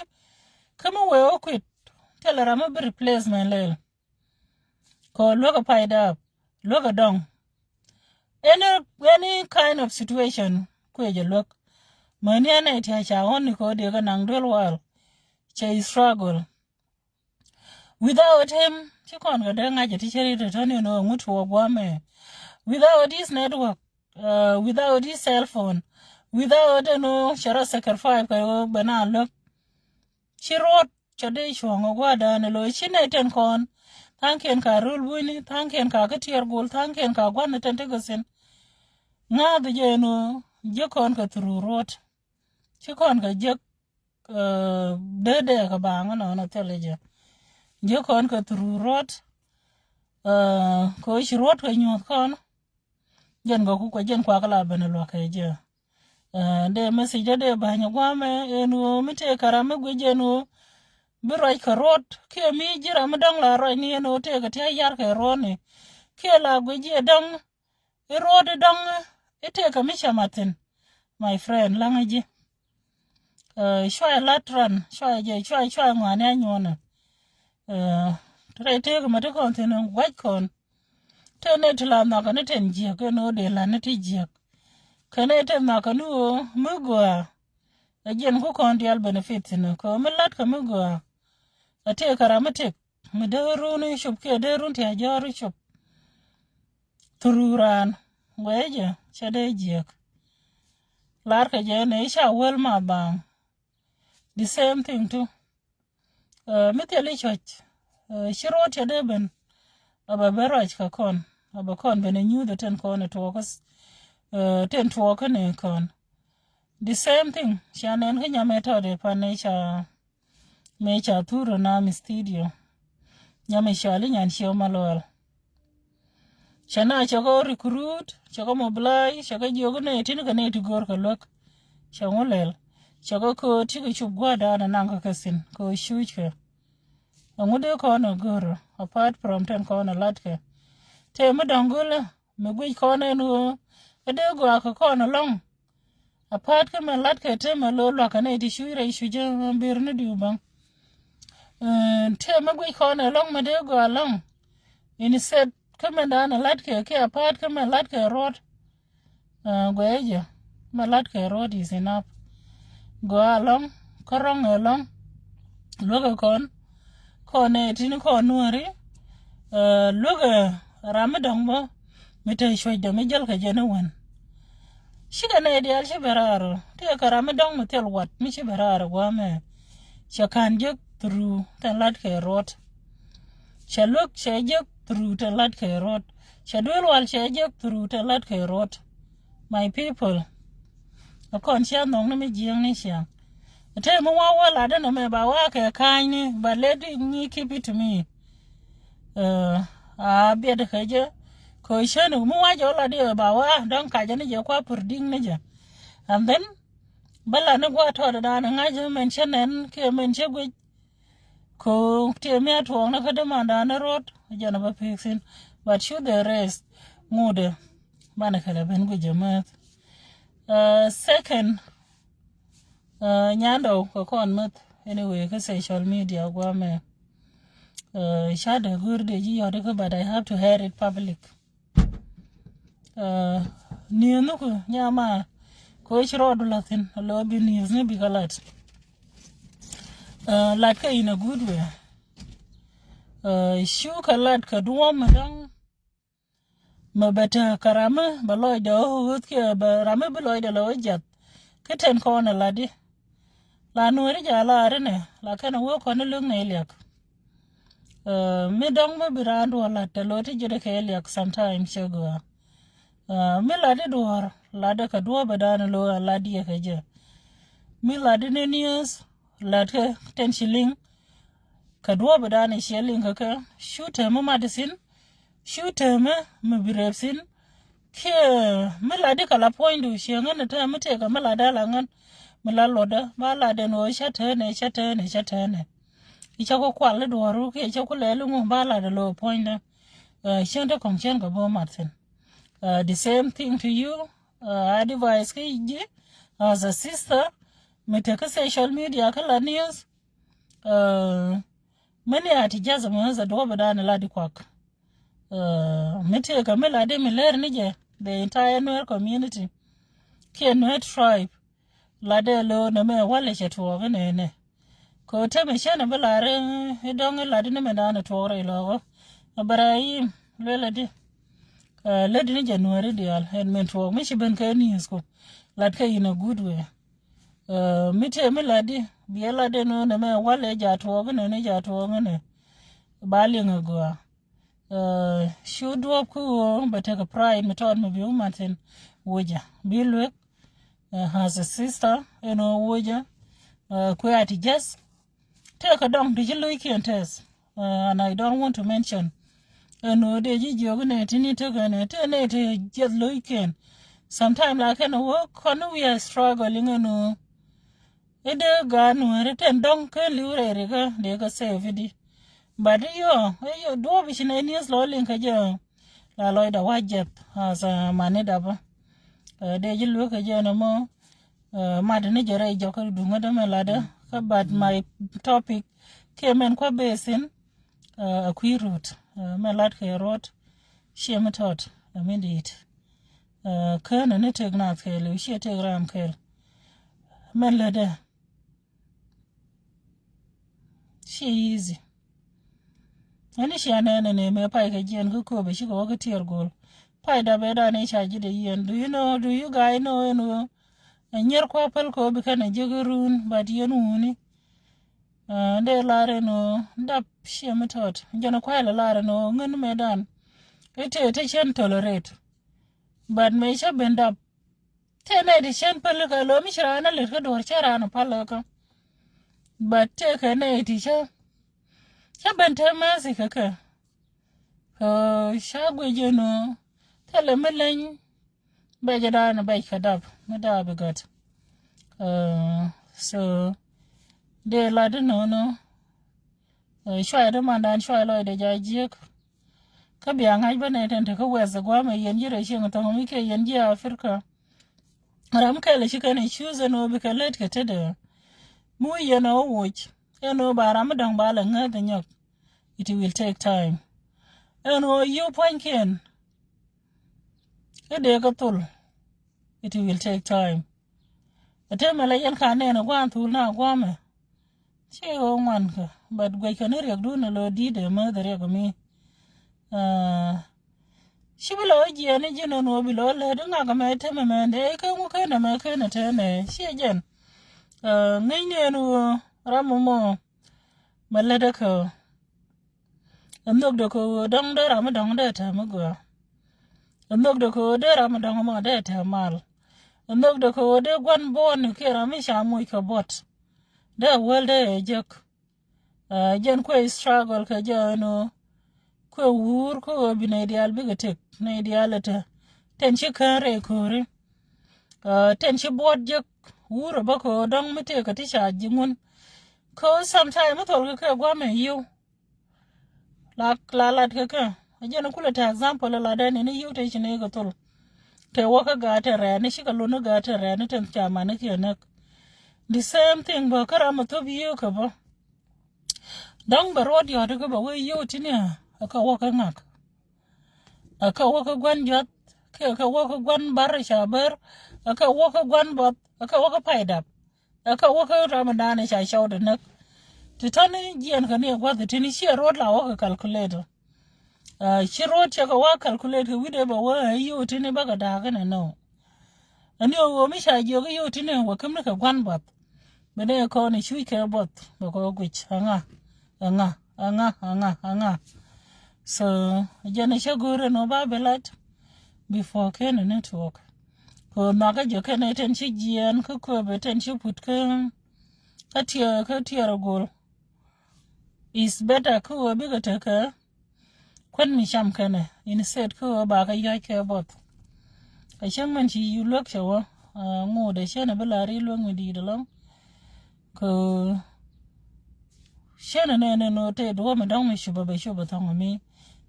Kä mi wee wä kuit thilɛ ram mi bi replacement lɛl. Kɔ luäk a pay dap, luäk a dɔŋ. Any, any kind of situation kuɛ jɛ luäk. Mäni ɛn ɛ tia ca ɣɔn ni kɔ diɛ kä naŋ duel wal. Cɛ struggle. Without him, ci kɔn kɛ dee ŋa̱c ti cɛ ri tɔtɔni nɔ ŋut wɔ guamɛ. Without his network, uh, without his cell phone, without ɛn ɔ cɛ rɔ sacrifice kɛ ɔ bɛ na lök. Ci ruɔt cɛ dee cuɔ̱ŋ ɔ gua̱dan ɛ lo̱ ci nɛ ten kɔn. Thaŋkiɛn ka rul buini, thaŋkiɛn ka kä tiɛr gol, thaŋkiɛn ka gua̱n ɛ ten ti gɛ sin. Ŋa̱th jɛ ɛn ɔ jiäk kɔn kɛ through ruɔt. Ci kɔn kɛ jiäk dee dee kɛ baaŋ nɔnɔ thilɛ jɛ. Ji̱ kɔn kɛ through ruɔt. Kɛ ci ruɔt kɛ nyuɔth kɔn. Jɛn kɛ kukɛ jɛn kuak la ben luak kɛ jɛ. Dee message dee dee ba̱ny guamɛ ɛn ɣöö mi tëë kɛ ram mi guic ɛn ɣöö bi ruac kɛ ruɔt kiɛ mi ji̱ ram mi dɔ̱ŋ la ruac ni ɛn ɣöö tëë kɛ tia̱ yar kɛ ruɔt ni kiɛ la guic jiɛ dɔ̱ŋ. I̱ ruɔt i̱ dɔ̱ŋ i̱ tëëkä mi cä mathin. My friend, laŋä ji̱. Cuayɛ lat ran, cuayɛ jɛ, cuayɛ, cuayɛ ŋuani a nyuɔnɛ. Rɛy tëëkä mɛ ti kɔn thin guac kɔn. Tëë nɛ ti la nhɔkä ni ten jiäk, kɛn ɣöö dee la̱t ni ti jiäk. Kɛn ɛ ten nhɔkä ni ɣöö mi gɔaa. Ɛ jiɛn ku kɔn diaal benefit thin kɛ ɣöö mi la̱tkɛ mi gɔaa. Ɛ tëëkä ram mi tëk. Mi dee run i̱ cop kiɛ dee run ti a jɔ̱ɔ̱r i̱ cop. Through raan guɛcɛ cɛ dee jiäk. Lar kɛ jɛ nɛ i̱ ca wäl ma baaŋ. The same thing too. Mi thil i̱ cuɔ̱c ci ruɔt cɛ dee ben. A bɛ ben ruac kɛ kɔn a bɛ kɔn ben i̱ nyuuth ɛ ten kɔn ɛ tuɔɔkä. Ten tuɔɔkä ni kɔn. The same thing. Ca nɛn kä nyamɛ tɔt ɛ pan ni ca. Mëë ca thur rɔ nam studio. Nyamɛ cɔal i̱ nyan ciɛ ma lual. Cɛ na cɛ kɛ recruit, cɛ kɛ mobilize, cɛ kɛ jiök nɛ tin kɛ nɛ ti go̱o̱r kɛ luäk. Cɛ ŋu lɛl. Cɛ kɛ kööt cikɛ cup gua̱a̱r da̱a̱n ɛ naŋ kɛ kɛ thi̱n kɛ cuuckɛ. Ɛŋu dee kɔn ɛ go̱o̱r apart from ten kɔn ɛ latkɛ. Tëë mi dɔ̱ŋ go̱lä mi guic kɔn ɛn ɣöö ɛ dee gɔaa kɛ kɔn ɛlɔ̱ŋ. Apa̱a̱t kä mɛ latkɛ tëë mɛ lo̱o̱ luakä nɛy ti cuc rɛy cuc ɛ ber ni diw baŋ. Tëë mɛ guic kɔn ɛlɔ̱ŋ mɛ dee gɔaa ɛlɔ̱ŋ. Instead kä mɛ da̱a̱n ɛ latkɛ kiɛ apa̱a̱t kä mɛ latkɛ ruɔt. Guɛcɛ jɛ mɛ latkɛ ruɔt is enough. Gɔaa ɛlɔ̱ŋ kä rɔ̱ŋ ɛlɔ̱ŋ. Luäkɛ kɔn kɔn nɛy tin kɔn nuɔ̱ɔ̱ri. Luäkɛ ram mi dɔ̱ŋ bä mi te cuɔ̱cdɛ mi jäl kɛ jɛ ni wän. Cikɛ nɛy diaal ci ben raar ɔ tëë kɛ ram mi dɔ̱ŋ mi thil wat mi ci ben raar ɔ gua̱a̱mɛ. Cɛ ka̱n jek through tɛn lat kɛ ruɔt. Cɛ luäk cɛ jek through tɛn lat kɛ ruɔt. Cɛ duel wal cɛ jek through tɛn lat kɛ ruɔt. My people. Ɛ kɔn cia nhɔk ni mi jiääk ni ciaŋ. Te mi wa wä lat ɛn ɛmɛ ba wa kɛ ka̱a̱cni, but let me keep it to me. A biɛt kɛ jɛ kɛ cäni mi wa jɛ wä lat iɛ ba wa dɔ̱ŋ kacä ni jɛ kua pur di̱ŋ ni jɛ. And then bä lat ni gua̱a̱ tɔɔt dan ŋa̱c mɛn cä nɛn kiɛ mɛn cä guic. Kɛ ɣöö tiɛ mi a tuɔɔkni kä dämandan ni rot jɛn a bä pek thi̱n. But cu the rest ŋutdɛ banɛ kɛlɛ ben guic jɛ mäth. Second, nyandɛ kɛ kɔn mäth anyway kä social media guamɛ. Ca dee go̱r dee ji̱ yɔt ikä, but I have to hear it public. Ni̱i̱ nhuk nyama kɛ ɣöö ci rɔɔdu la̱thi̱n a lo̱ bi ni̱i̱ ni bikɛ lat. Lat kä in a good way. Cu kɛ lat kɛ duɔ̱ɔ̱m mi dɔ̱ŋ. Mɛ bɛ te kɛ rami bɛ lɔcdɛ ɣä ɣöth kiɛ bɛ rami bi lɔcdɛ lɛ ɣä jiath. Kä ten kɔn ɛ lat di la nuɔ̱ɔ̱ri jɛ a lar inɛ la kɛn a wee kɔn ilöŋ nɛ iliak. Mi dɔ̱ŋ mi bi raan duɔ̱ɔ̱r lat tɛ lo̱ ti ji̱ di kɛ iliak sometime cɛ gɔaa. Mi lat di duɔ̱ɔ̱r lat di kɛ duɔ̱ɔ̱r bɛ daan lo̱ a lat diɛ kɛ jɛ. Mi lat di ni news, lat kɛ ten shilling. Kɛ duɔɔp dan i̱ ciɛ liŋ kɛ kɛ cu tɛmɛ madɛ thi̱n, cu tɛmɛ mi bi rep thi̱n. Kiɛ mi lat di kɛ la puɔ̱nydu ciɛ ŋän tɛ mi tëëkɛ mi lat dee la ŋän. Mi la luɔtdä ba lat den ɣöö cä tɛnɛ, cä tɛnɛ, cä tɛnɛ. I̱ cä kɛ kual i̱ duɔ̱ɔ̱ru kiɛ cä ku lɛl i̱ ŋu ba lat i̱ lo̱o̱ puɔ̱nydä. Cien te kɔ̱ŋ cien kɛ bo̱o̱ mat thi̱n. The same thing to you. Advice kä ji̱ as a sister, mi te kä social media kä la news. Many a ti jath mi ɣäth a duɔ̱ɔ̱p dan la di kuak. Mi tëëkɛ mi la di mi lɛr ni jɛ the entire Nuer community kiɛ Nuer tribe. La dee lo̱o̱ nɛ mɛ walɛ cɛ tuɔɔk inɛnɛ. Kɛ ɣöö te mi cɛn a bi lar i̱ dɔ̱ŋ i̱ lat ni mɛ dan i̱ tuɔɔk rɛy lɔɔk ɣä. A bɛ ra yim luel a di. Lät ni jɛ Nuääri diaal ɛn min tuɔɔk mi ci ben kɛ news ku lat kɛ in a good way. Mi tëë mi lat di biɛ lat di ni nɛ mɛ walɛ ja tuɔɔk inɛ ni ja tuɔɔk inɛ. Ba liŋ a gɔaa. Cu duɔ̱ɔ̱p kä ɣöö bɛ tekɛ pride mi tɔɔt mi bi wä mat thi̱n wocä bi luek. As a sister ɛn ɣöö wocä kuɛ a ti jath. Tëëkɛ dɔŋ ti ci lo̱ckiɛn tɛth. And I don't want to mention ɛn ɣöö dee ji̱ jiök inɛ ti ni tekɛ nɛ tëë nɛ ti jiɛth lo̱ckiɛn. Sometime la kɛn ɣöö kɔn ni we are struggling ɛn ɣöö i̱ dee gaat Nuääri tɛn dɔ̱ŋ ken li̱w rɛy rikä dee kä save i̱di. But i̱ yɔ i̱ yɔ duɔ̱ɔ̱p i̱ ci nɛ news lɔ liŋ kä jɛ. La lɔcdɛ wa jɛth as a mani dapä. Dee ji̱ luekä jɛ nɔmɔ. Mat ni jɛ rɛy jɔk kä duŋä dämɛ latdä kä but my topic kiɛ mɛn kua̱ bee thi̱n. A kui̱ rut mɛ lat kɛ rot. Ciɛ mi tɔt a mi di̱i̱t. Kään ni tëk nath kɛɛl i̱ ciɛ tëk ram kɛɛl. Mɛn lätdɛ. Ciɛ easy. Ɛn i̱ cia nɛɛnɛ nɛ mɛ pay kɛ jiɛn kä kööbɛ cikɛ wä kä tiɛɛr go̱o̱l. Pay dapɛ dan i̱ ca ji̱ dee yiɛn. Do you know, do you guys know ɛn ɣöö ɛ nyier kua̱ päl kɛ wä bi kɛn ɛ jiäk i̱ run but yɛn wuni. Dee lar ɛn ɣöö dap ciɛ mi tɔt jɛn ɛ kuay lɛ lar ɛn ɣöö ŋän mɛ dan. I̱ tëë te cɛn tolerate. But mɛ cä ben dap. Tëë nɛy ti cɛn pälikä lo̱ mi ci raan a lät kä duɔ̱ɔ̱r cä raan a pal kä. But tëë kɛ nɛy ti cä cä ben te mɛsi kɛ kɛ. Kɛ ca guic ɛn ɣöö thilɛ mi leny. Bɛc dan bɛc kɛ dap mi dap i̱ gät. So dee lat inɔnɔ. Cuay dämandan cuay lɔcdɛ ja jiäk. Kä bia ŋa̱c bä nɛ tɛn tekä wɛth ɛ gua̱a̱mɛ yɛn ji̱ rɛy cieŋ thɔŋ mi kɛ yɛn ji̱ Africa. Ram kɛl ci kɛn ɛ cuth ɛn ɣöö bikɛ lät kɛ tetdɛ. Mi wi̱c yɛn ɛ wä woc ɛn ɣöö ba ram mi dɔ̱ŋ ba lɛ ŋäth ɛ nyɔk. It will take time. Ɛn ɣöö yiw pua̱nykiɛn. I̱ dee kä thol. It will take time. Ɛ te mɛ la yɛn ka nɛn ɛ gua̱a̱n thul na gua̱a̱mɛ. Ci ɣöö ŋuan kä but guɛc kɛ ni riɛkdun ɛ lo̱ di̱t ɛ mäth ɛ riɛk mi. Ci bi lɔ jiɛn i̱ ji̱n ɛ nuɔ bi lɔ lät i̱ ŋak ɛmɛ te mɛ mɛn dee i̱ kä ŋu ken ɛmɛ ken ɛ te nɛ ci ɛ jɛn. Ŋäcni ɛn ɣöö ram ɛmɔ mɛ lätdä kä. Ɛ nhökdɛ kɛ ɣöö dɔ̱ŋ dee ram mi dɔ̱ŋ dee tɛm mi gɔaa. Ɛ nhökdɛ kɛ ɣöö dee ram mi dɔ̱ŋ mɔ dee tɛm mal. Ɛ nhökdɛ kɛ ɣöö dee gua̱n buɔ̱ɔ̱n kiɛ ram mi ca moc kɛ buɔ̱t. Dee wäl dee ɛ jek. Jɛn kuɛ struggle kɛ jɛ ɛn ɣöö kuɛ wuur kä ɣöö bi nɛy diaal bikɛ tëk nɛy diaal ɛ te. Tɛn ci kään rɛy kööri. Tɛn ci buɔ̱t jek wuur ɛ bä kɛ ɣöö dɔ̱ŋ mi tëëkɛ ti ca ji̱ ŋun. Kä sometime mi thol kɛ kɛ gua̱mɛ yiw. La la lat kɛ kɛ a jɛn kulɛ te example la dɛn in i̱ yiw te ci ni kɛ thol. Te wä kä gaat te rɛɛn i̱ cikɛ lun i̱ gaat te rɛɛn i̱ te ca man i̱ kiɛ näk. The same thing bä kä ram a thop yiw kɛ bä. Dɔ̱ŋ bɛ ruɔt yɔt i̱ kä bɛ wee yiw ti ni a kä wä kä ŋak. A kä wä kä gua̱n juath kiɛ kä wä kä gua̱n bar ca ber. A kä wä kä gua̱n buɔth a kä wä kä pay dap. Ɛ kä wä kä Ramadan ca cɔwdɛ näk. Ti täni jiɛn kä ni ɛ gua̱th ti ni ciɛ ruɔt la wä kä calculate. Ci ruɔt cɛ kɛ wä calculate kɛ wi̱dɛ bɛ wä ɛ yiw ti ni bä kɛ da̱a̱k inɛ nɔ. Ɛn ni ɛ ɣöö mi ca jiök i̱ yiw ti ni wä käm ni kɛ gua̱n buɔth. Bɛ ni ɛ kɔn i̱ cuc kɛ buɔth bɛ kɛ wä guic ɛŋa ɛŋa ɛŋa ɛŋa ɛŋa. So jɛn ɛ cä go̱o̱r ɛn wä ba bɛ lat. Before kɛn ɛ ni tuɔɔk. Kɛ nhɔakä jɛ kɛn ɛ tɛn ci jiɛɛn kä kööbɛ tɛn ci put kä kä tiɛɛr kä tiɛɛr a gol. Is better kä ɣöö bikɛ tekɛ kuän mi cam kɛnɛ instead kä ɣöö ba kɛ yɔ̱c kɛ buɔth. Kɛ cäŋ mɛn ci yi luäk cɛ wä ŋot ɛ cɛn ɛ bi la ri luäk mi di̱i̱t ɛlɔ̱ŋ. Kɛ cɛn ɛ nɛn ɛn ɣöö tëë duɔ̱ɔ̱p mi dɔ̱ŋ mi cupä bɛ cupä thɔ̱ŋ mi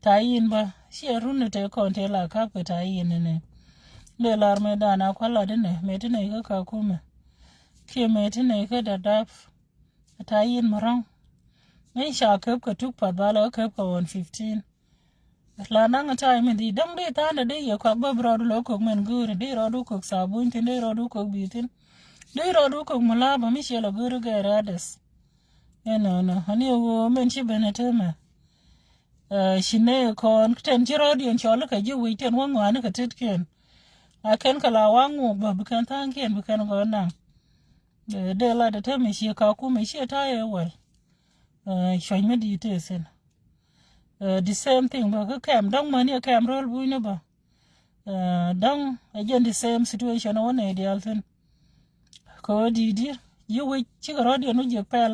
ta̱a̱ yin bä ciɛ run ni tëë kɔn tëë la ka̱p kɛ ta̱a̱ yin ɛnɛ. Dee lar mɛ dan a kua̱l lat inɛ mɛ ti nɛ ikä Kakumɛ kiɛ mɛ ti nɛ ikä Dadaab. Ta̱a̱ yin mi rɔ̱ŋ mi ca kep kɛ tuk path ba lɛ kep kɛ ɣɔn fifteen. La naŋ ta̱a̱ mi di däŋ di tha̱a̱n di yɛ kɔak bä bi rɔɔdu lɔ kök mɛn go̱o̱ri di rɔɔdu kök sabuny thin di rɔɔdu kök bi thin di rɔɔdu kök mulaba mi ciɛ lɔ go̱o̱ri gɛɛri adɛs. Ɛnɔnɔ ani ɣöö mɛn ci ben ɛ temɛ. Ci nɛ kɔn tɛn ci rɔɔdiɛn cɔl kɛ ji̱ wi̱c tɛn wä ŋɔaani kɛ tetkiɛn. A kɛn kɛ la waŋ ŋuɔk bä bi kɛn tha̱a̱ŋkiɛn bi kɛn gɔ̱r naŋ. Dee lat ɛ temɛ ci Kakumɛ ci ta̱a̱ ɛ wäl. Cuɔ̱c mi di̱i̱t tëë thi̱n. The same thing bä kä kɛm dɔ̱ŋ mäni ɛ kɛm ro̱l bunyni bä. Dɔ̱ŋ ɛ jɛn the same situation ɛ wä nɛy diaal thi̱n. Kɛ ɣöö di̱i̱t di̱ yi wi̱c cikɛ rɔ̱diɛn wä jiɛk pɛl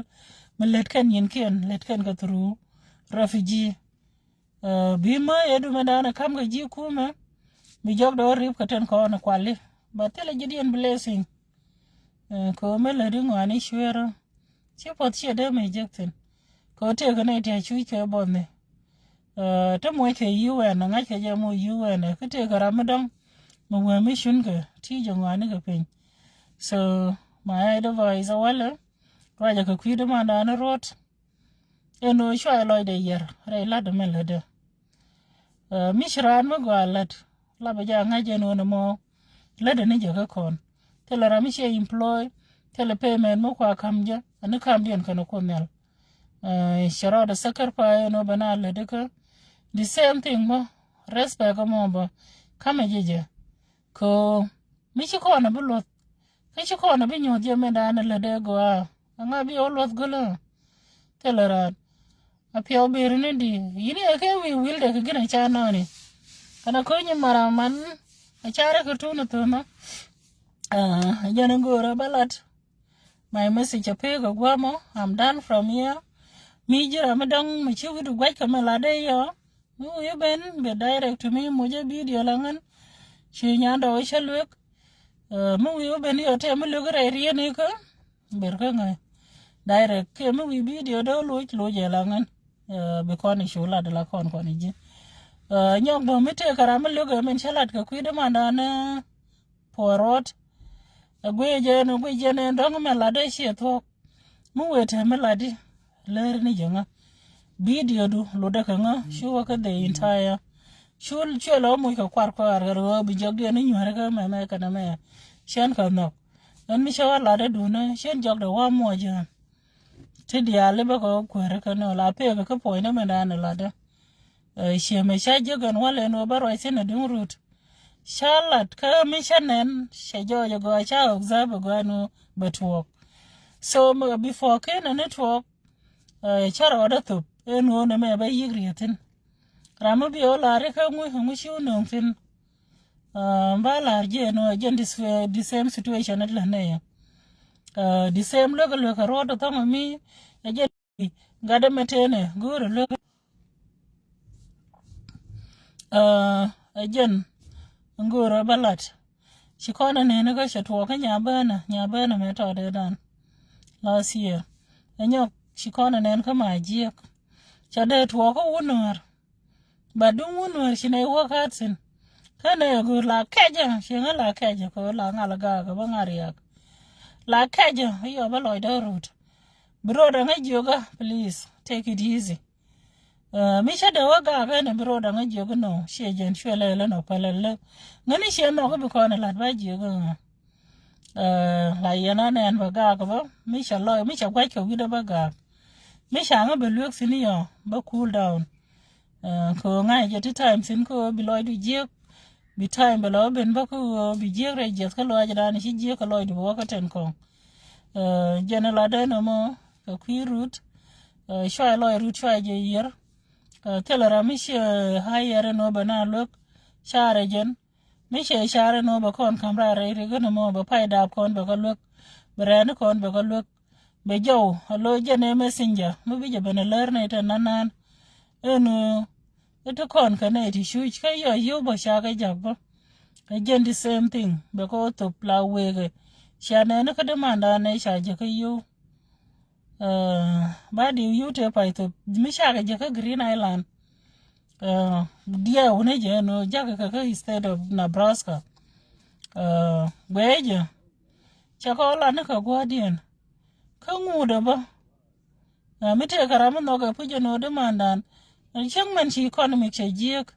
mi lät kɛn nyinkiɛn lät kɛn kɛ through refugee. Bi mä ëë dumɛ da̱a̱n ɛ ka̱m kɛ ji̱ kumɛ mi jɔk dɔ̱ rip kɛ ten kɔn ɛ kuali. But thilɛ ji̱ diɛn blessing. Kɛ ɣöö mi lät i̱ ŋɔaani cueerä. Ci puɔth ciɛ dee mɛ jek thi̱n. Kɛ ɣöö tëëkɛ nɛy ti a cuc kɛ buɔthni. Ti muɔc kɛ U N ɛ ŋa̱c kɛ jɛ muɔc U N ɛ kä tëëkɛ ram mi dɔ̱ŋ mi wee mi cunkɛ ti jɛ ŋɔaani kɛ piny. So my advice a walɛ ruacɛ kɛ kui̱dä mandan ruɔt. Ɛn ɣöö cua lɔcdɛ yɛr rɛy la̱t ɛmɛ lätdä. Mi ci raan mi gɔaa lät la bɛ jɛ a ŋa̱c ɛn ɣöö nɛmɔ lätdä ni jɛ kä kɔn. Thilɛ ram mi ciɛ employ thilɛ payment mi kua ka̱m jɛ ani ka̱mdiɛn kɛn ɛ Kuoth Nhial. Cɛ rɔɔdɛ sacrifice ɛn ɣöö bɛ na lätdä kä the same thing mɔ respect ɛmɔ bä ka̱mɛ jɛ jɛ. Kɛ ɣöö mi ci kɔn a bi luɔth kä ci kɔn a bi nyuɔ̱th jɛ mɛn da̱a̱n a lätdɛ gɔaa. Ɛŋa bi ɣä luɔth gölä. Thilɛ raan a piɛw beri ni di yini ɛ kɛ wi̱i̱ wi̱l dɛ kɛ gin a ca nɔɔni. Kɛn a ko̱ny in mara man a carɛ kɛ tuun a thömä. Jɛn in go̱o̱rä bä lat. My message a pek a guamɔ. I'm done from here. Mi ji̱ ram mi dɔ̱ŋ mi ci wi̱du gua̱c kɛ mi lat dee yɔ. Mi wi̱i̱ ben bɛ direct to me mucä video la ŋän. Ci nyan dɔ̱ wä cä luek. Mi wi̱i̱ ben yɔ tɛ mi luek rɛy rieni kä ber kä ŋä. Direct kɛ mi wi̱i̱ video dɔ̱ loc loc ɛ la ŋän. Bi kɔn i̱ cu lat la kɔn kɔn i̱ ji̱. Nyɔk bä mi tëë kɛ ram mi luek ɛ min cä lat kɛ kui̱ dämandan. Puɔ̱ɔ̱r ruɔt. Ɛ guic jɛ ɛn ɛ guic jɛ ɛn ɛ dɔ̱ŋ mɛ lat dee ciɛ thuɔ̱k. Mi wëë tɛm mi lat di lär ni jɛ ŋä. Video du lotdɛ kɛ ŋä cu wä kä the entire. Cu cuɛ lɔ muc kɛ kuar kuar kɛ rɛ ɣöö bi jɔk diɛn ni nyuäri kä mɛmɛ kɛnɛ mɛ. Cɛn kɛ nhɔk ɛn mi cɛ wä lat dee duundä cɛn jɔk dee wä muɔc jɛ. Ti diaal i̱ bä kɛ wä kuäri kɛ ni wä la pek kɛ puɔ̱ny ni mɛ dan lat dee. Ciɛ mɛ ca jiäk ɛn wal ɛn wä bä ruac thi̱n ɛ duŋ rut. Ca lat kä mi cä nɛn cɛ jɔɔc ɛ gɔaa ca observe ɛ gɔaa ɛn wä bɛ tuɔɔk. So before ken ɛn ni tuɔɔk cä rɔɔdä thop ɛn wä nɛ mɛ bä yi̱k riet thi̱n. Ram mi bi wä lar ikä ŋuc ŋuc ci wä nööŋ thi̱n. Ba lar jiɛ ɛn wä jɛn the same situation ɛ lät nɛ yɛ. The same luek luek kɛ rɔɔdä thɔŋ mi ɛ jɛn Gatdä mɛ tënɛ go̱o̱rä luek. Ɛ jɛn go̱o̱rä bä lat. Ci kɔn ɛ nɛn kä cɛ tuɔɔk kä nya bänä nya bänä mɛ tɔɔdɛ dan. Last year ɛ nyɔk ci kɔn ɛ nɛn kä ma jiɛk. Cɛ dee tuɔɔk kä wun nuäär. Ba duŋ wun nuäär ci nɛ iwä ka̱a̱t thi̱n. Kä nɛ igur la kɛcä ci ŋä la kɛcä kɛ la ŋal gaak bä ŋa̱ riak. La kɛcä iyɔ bä lɔcdä rut. Bi road aŋä jiök a please take it easy. Mi cä dee wä gaak ɛn bi road aŋä jiök inɔ ciɛ jɛn cuɛ lɛ lɛ nɔ pälɛ lɛ. Ŋäni ciɛ nhɔk bi kɔn lat ba jiök iŋa. La yɛn anɛn bä gaak bä mi cä lɔc mi cä guac kɛ wi̱dä bä gaak. Mi ca ŋä bɛ luek thi̱n yɔ bä cool down. Kɛ ɣöö ŋa̱c jɛ ti time thi̱n kä ɣöö bi lɔcdu jiäk. Bi time bɛ lɔ ben bä kä ɣöö bi jiäk rɛy jiɛth kä lɔaacdan ci jiäk kä lɔcdu bɛ wä kä tɛn kɔŋ. Jɛn latdä nɔmɔ kɛ kui̱ rut. Cuay lɔc rut cuay jɛ yier. Thilɛ ram mi ciɛ higher ɛn ɣöö bɛ na luek. Carɛ jɛn. Mi cɛ car inɔ bɛ kɔn ka̱m raar rɛy rik inɔ mɔ bɛ pay dap kɔn bɛ kɛ luek. Bɛ rɛɛni kɔn bɛ kɛ luek. Bɛ jɔw a lo̱c jɛn ɛ messenger mi bi jɛ ben a lär nɛ itɛ nanan. Inɔ iti kɔn kɛ nɛ iti cuc kä yɔ yio̱w bä ca kɛ jak bä. Ɛ jɛn the same thing bɛ kɛ wä thop la wëëkɛ. Cia nɛni kä dämandan nɛ ca jɛ kä yio̱w. Ba di yut ɛ pay thop mi cakɛ jɛ kä Green Island. Diɛ wunɛ jɛ nɔ jakɛ kɛ kä state of Nebraska. Guɛ jɛ cɛ kɔ la ni kɛ guadiɛn kä ŋut ɛ bä. Mi tëë kɛ ram mi nhɔkɛ puc ɛ nɔ di mandan. Cäŋ mɛn ci economic cɛ jiɛk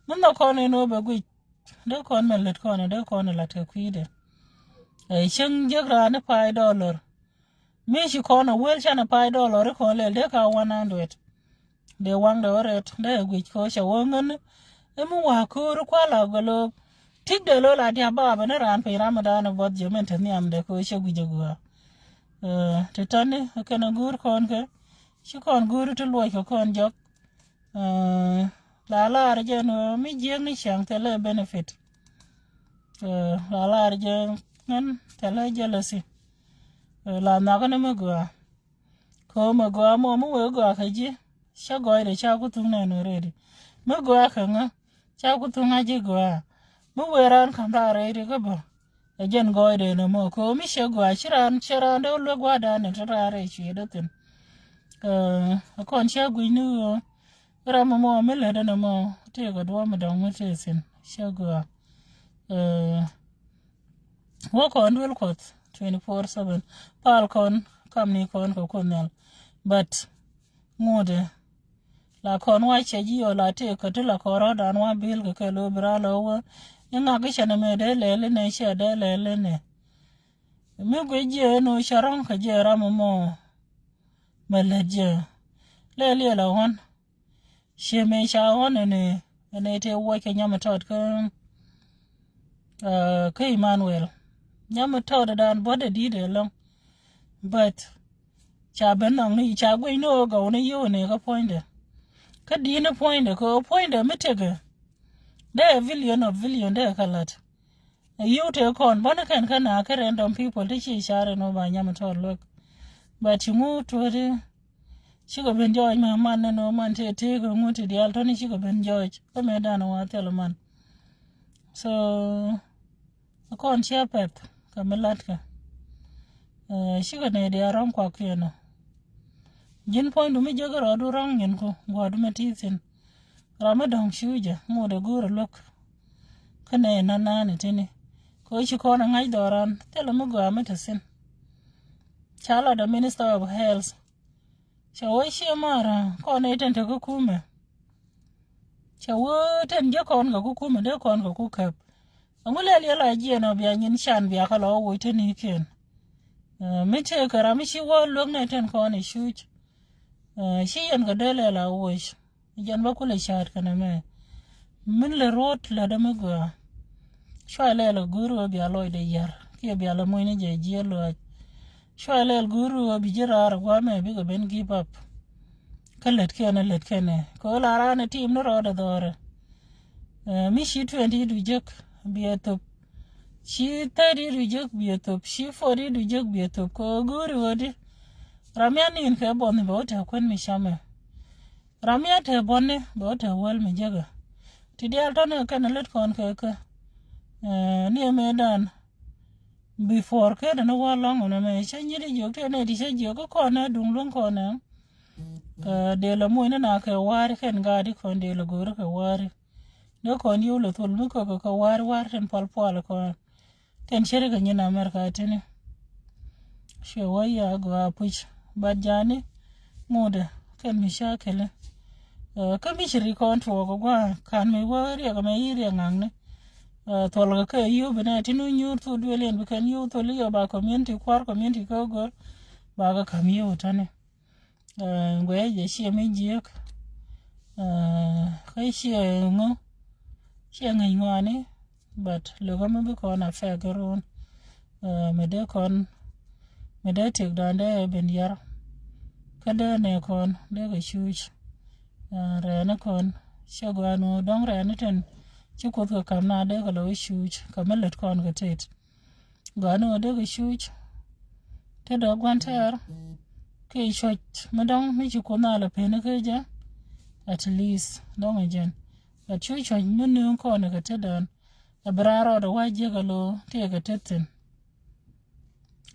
mi nhɔk kɔn ɛ nɔ bɛ guic. Dee kɔn mɛ lät kɔn dee kɔn lat kɛ kui̱dɛ. Cieŋ jiäk raan ni pay dollar. Mi ci kɔn a wel canɛ pay dollar ikɔn lɛl dee ka one hundred. Dee waŋdɛ wä rɛt dee guic kɛ cɛ wä ŋän. Imi wa ko̱o̱r kual a gɔlɔ. Tik dee lo̱l a dia̱ babä ni raan piny ram mi da̱a̱n buɔth jɛ min te nhiamdɛ kɛ cɛ guic a gɔaa. Ti tani kɛn a go̱o̱r kɔn kɛ ci kɔn go̱o̱r ti luɔc kɛ kɔn jɔk. La lar jɛ ni mi jiɛk ni ciaŋ thilɛ benefit. La lar jɛ ŋän thilɛ jealousy. La nhɔk ni mi gɔaa. Kɛ mi gɔaa mɔ mi wee gɔaa kɛ ji̱. Cä gɔɔydɛ ca ku thuŋ nɛn already. Mi gɔaa kɛ ŋä ca ku thuŋ a ji̱ gɔaa. Mi wee raan ka̱m raar rɛy ri kä bä. Ɛ jɛn gɔɔydɛ nɛ mɔ kɛ mi cɛ gɔaa ci raan cɛ raan dee luek gua̱a̱dan ni ti raar rɛy cuɛ dee thin. Ɛ kɔn cɛ guic ni ɣöö ram mɔ mi lät ɛn mɔ tëëkɛ duɔ̱ɔ̱p mi dɔ̱ŋ mi tëë thi̱n cɛ gɔaa. Wä kɔn duel Kuɔth twenty four seven. Pal kɔn kam ni kɔn kɛ Kuoth Nhial. But ŋuudɛ la kɔn wa cɛ ji̱ yɔ la tëëkɛ ti la kɔn rɔ̱dan wa bil kɛ kɛ lo̱ bi ral ɔ wä. Iŋak i̱ cɛ nɛ mɛ dee lɛl inɛ cɛ dee lɛl inɛ. Mi guic jiɛ ni wä cɛ rɔ̱ŋ kɛ jiɛ ram mɔ mɛ lät jiɛ. Lɛl yɛ la ɣɔn. Ciɛ mëë ca ɣɔn ɛn ɛ ɛn ɛ tëë wuɔc kɛ nyam ɛ tɔt kä kä Emmanuel. Nyam ɛ tɔt ɛ daan buɔ̱t ɛ di̱t ɛ lɔ̱ŋ. But ca ben nhɔk ni ca guic ni ɣöö gɔw ni yio̱w ni kä puɔ̱nydɛ. Kä di̱t ni puɔ̱nydɛ kɛ ɣöö puɔ̱nydɛ mi tekɛ dee ɛ billion of billion dee ɛ kä la̱t. Ɛ yio̱w tëë kɔn bäni kɛn kä na kä random people ti ci car ɛn ɣöö ba nyam ɛ tɔt luäk. But ci ŋu tuɔ̱t i̱ cikɛ ben jɔɔc mɛ man nɛn ɣöö man tëë tëëk ɛ ŋu ti diaal tɔ̱ni cikɛ ben jɔɔc kä mëë dan ɛ wa thil man. So ɛ kɔn ciɛ pɛth kɛ mi latkɛ. Cikɛ nɛy diaal rɔ̱ŋ kuak kiɛn ɔ. Ji̱n puɔ̱nydu mi jiäk rɔɔdu rɔ̱ŋ nyinku guɔ̱ɔ̱du mi ti̱i̱ thi̱n. Ram mi dɔ̱ŋ cuucä ŋot ɛ go̱o̱r ɛ luäk. Kä nɛy nanaani tini kɛ ɣöö ci kɔn ɛ ŋa̱c dhɔran thilɛ mi gɔaa mi te thi̱n. Ca lat ɛ Minister of Health. Cɛ wee ciɛ mara kɔn ɛ ten te kä kumɛ. Cɛ wee ten jiɛ kɔn kɛ ku kumɛ dee kɔn kɛ ku käp. Ɛŋu lɛl yɛ la jiɛn ɔ bia nyin can bia kä lɔ woc te ni̱i̱kiɛn. Mi tëë kɛ ram mi ci wä luäk nɛ ten kɔn ɛ cuc. Ci yɛn kɛ dee lɛl a woc. Jɛn bä kulɛ ca̱a̱t kɛnɛ mɛ. Min lɛ ruɔ̱t lɛ dämi gɔaa. Cua lɛl ɛ go̱o̱r ɣöö bia lɔcdɛ yär kiɛ bia lɛ mucni jɛ jiɛ luaac. Cua lɛl go̱o̱r ɣöö bi ji̱ raar ɛ gua̱a̱mɛ bikɛ ben give up. Kä lät kɛn ɛ lät kɛn ɛ kɛ ɣöö la raan ɛ tim ni rɔɔdɛ dhɔrɛ. Mi ci twenty du jek biɛ thop. Ci thirty du jek biɛ thop ci forty du jek biɛ thop kɛ ɣöö go̱o̱ri ɣöö di. Ram ya nin kɛ buɔth ni bɛ wä tɛk kuän mi camɛ. Ram ya tɛk buɔth ni bɛ wä tɛk wäl mi jek ɛ. Ti diaal tɔ̱ni kɛn ɛ lät kɔn kɛ kä. Ni ɛ mëë dan. Before ken ni wä lɔŋ wä nɛ mɛ cä nyit jiök ti nɛ ti cä jiök kä kɔn nɛ duŋ luäŋ kɔn nɛ. Dee lɛ muc ni na kɛ wa̱a̱ri kɛn ga̱a̱di kɔn dee lɛ go̱o̱ri kɛ wa̱a̱ri. Ni kɔn yio̱w lɛ thol mi kɔkɛ kɛ wa̱a̱ri wa̱a̱ri tin pual pual kɔn. Tin ceri kɛ nyin America tini. Cuɛ wä ya gɔaa puc bat jani. Ŋutdɛ kɛn mi ca kɛlɛ. Kä mi ci ri kɔn tuɔɔk gua̱a̱ kan mi wä riɛk mɛ yi riɛk ŋaŋni. Thuɔlkɛ kɛ yio̱w bi nɛ ti nu nyuur thok duël yɛn bi kɛn yio̱w thol i̱ yɔ ba community kua̱r community kä go̱r. Ba kɛ ka̱m yio̱w tani. Guɛ jɛ ciɛ mi jiäk. Kä ciɛ ŋu ciɛ ŋäc ŋuani. But lokä mi bi kɔn a fɛk kɛ ruun. Mi dee kɔn mi dee tiek dan dee ben yar. Kä dee nɛ kɔn dee kɛ cuc. Rɛɛni kɔn cɛ guan wu dɔŋ rɛɛni tin. Ci Kuoth kɛ ka̱m na dee kɛ lɛ wä cuuc kɛ mi lät kɔn kɛ tet. Gɔaa ni ɣöö dee kɛ cuuc. Te dee gua̱n tɛɛr kiɛ cuɔ̱c mi dɔ̱ŋ mi ci Kuoth na lɛ peni kä jɛ. At least dɔ̱ŋ ɛ jɛn. But cu cuɔ̱c mi nööŋ kɔn kɛ tetdän. Ɛ bi raan rɔɔdɛ wa̱c jiäk ɛ lo̱o̱ tëëkɛ tet thi̱n.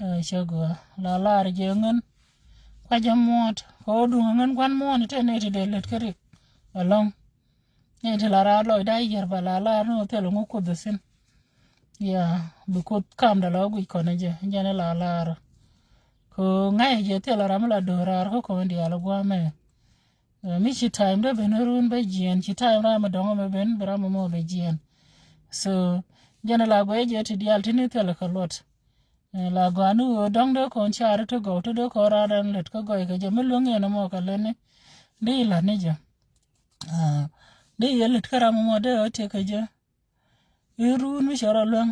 Ɛ cɛ gɔaa la lar jɛ ŋän. Kuacä muɔ̱ɔ̱t kɛ ɣöö duŋ ɛ ŋän gua̱n muɔ̱ɔ̱n te nɛy ti dee lät kä rik ɛlɔ̱ŋ. Nɛy ti la raar lɔcdä yiɛr bä la lar ni ɣöö thilɛ ŋu Kuoth ɛ thi̱n. Ya, bi Kuoth kamdɛ la guic kɔn ɛ jɛ jɛn ɛ la lar. Kɛ ɣöö ŋa̱c ɛ jɛ thilɛ ram mi la do̱raar kä kɔn diaal ɛ gua̱a̱mɛ. Ɛ, mi ci time dee ben run bä jiɛn, ci time ram mi dɔ̱ŋ mi ben bi ram mi mɔ bɛ jiɛn. So jɛn la guɛc jɛ ti diaal ti ni thilɛ kɛ luɔt. Ɛ, la gɔaa ni ɣöö dɔ̱ŋ dee kɔn car ti gɔw ti dee kɔn raar ɛn lät kä gɔy kɛ jɛ mi luäŋ yɛn mɔ kɛ lät ni. Dee ilat ni jɛ. Ɛ, dee yɛ lät kä ram mi mɔ dee ɣä tiek kɛ jɛ. I̱ run mi cɛ rɔ luäŋ.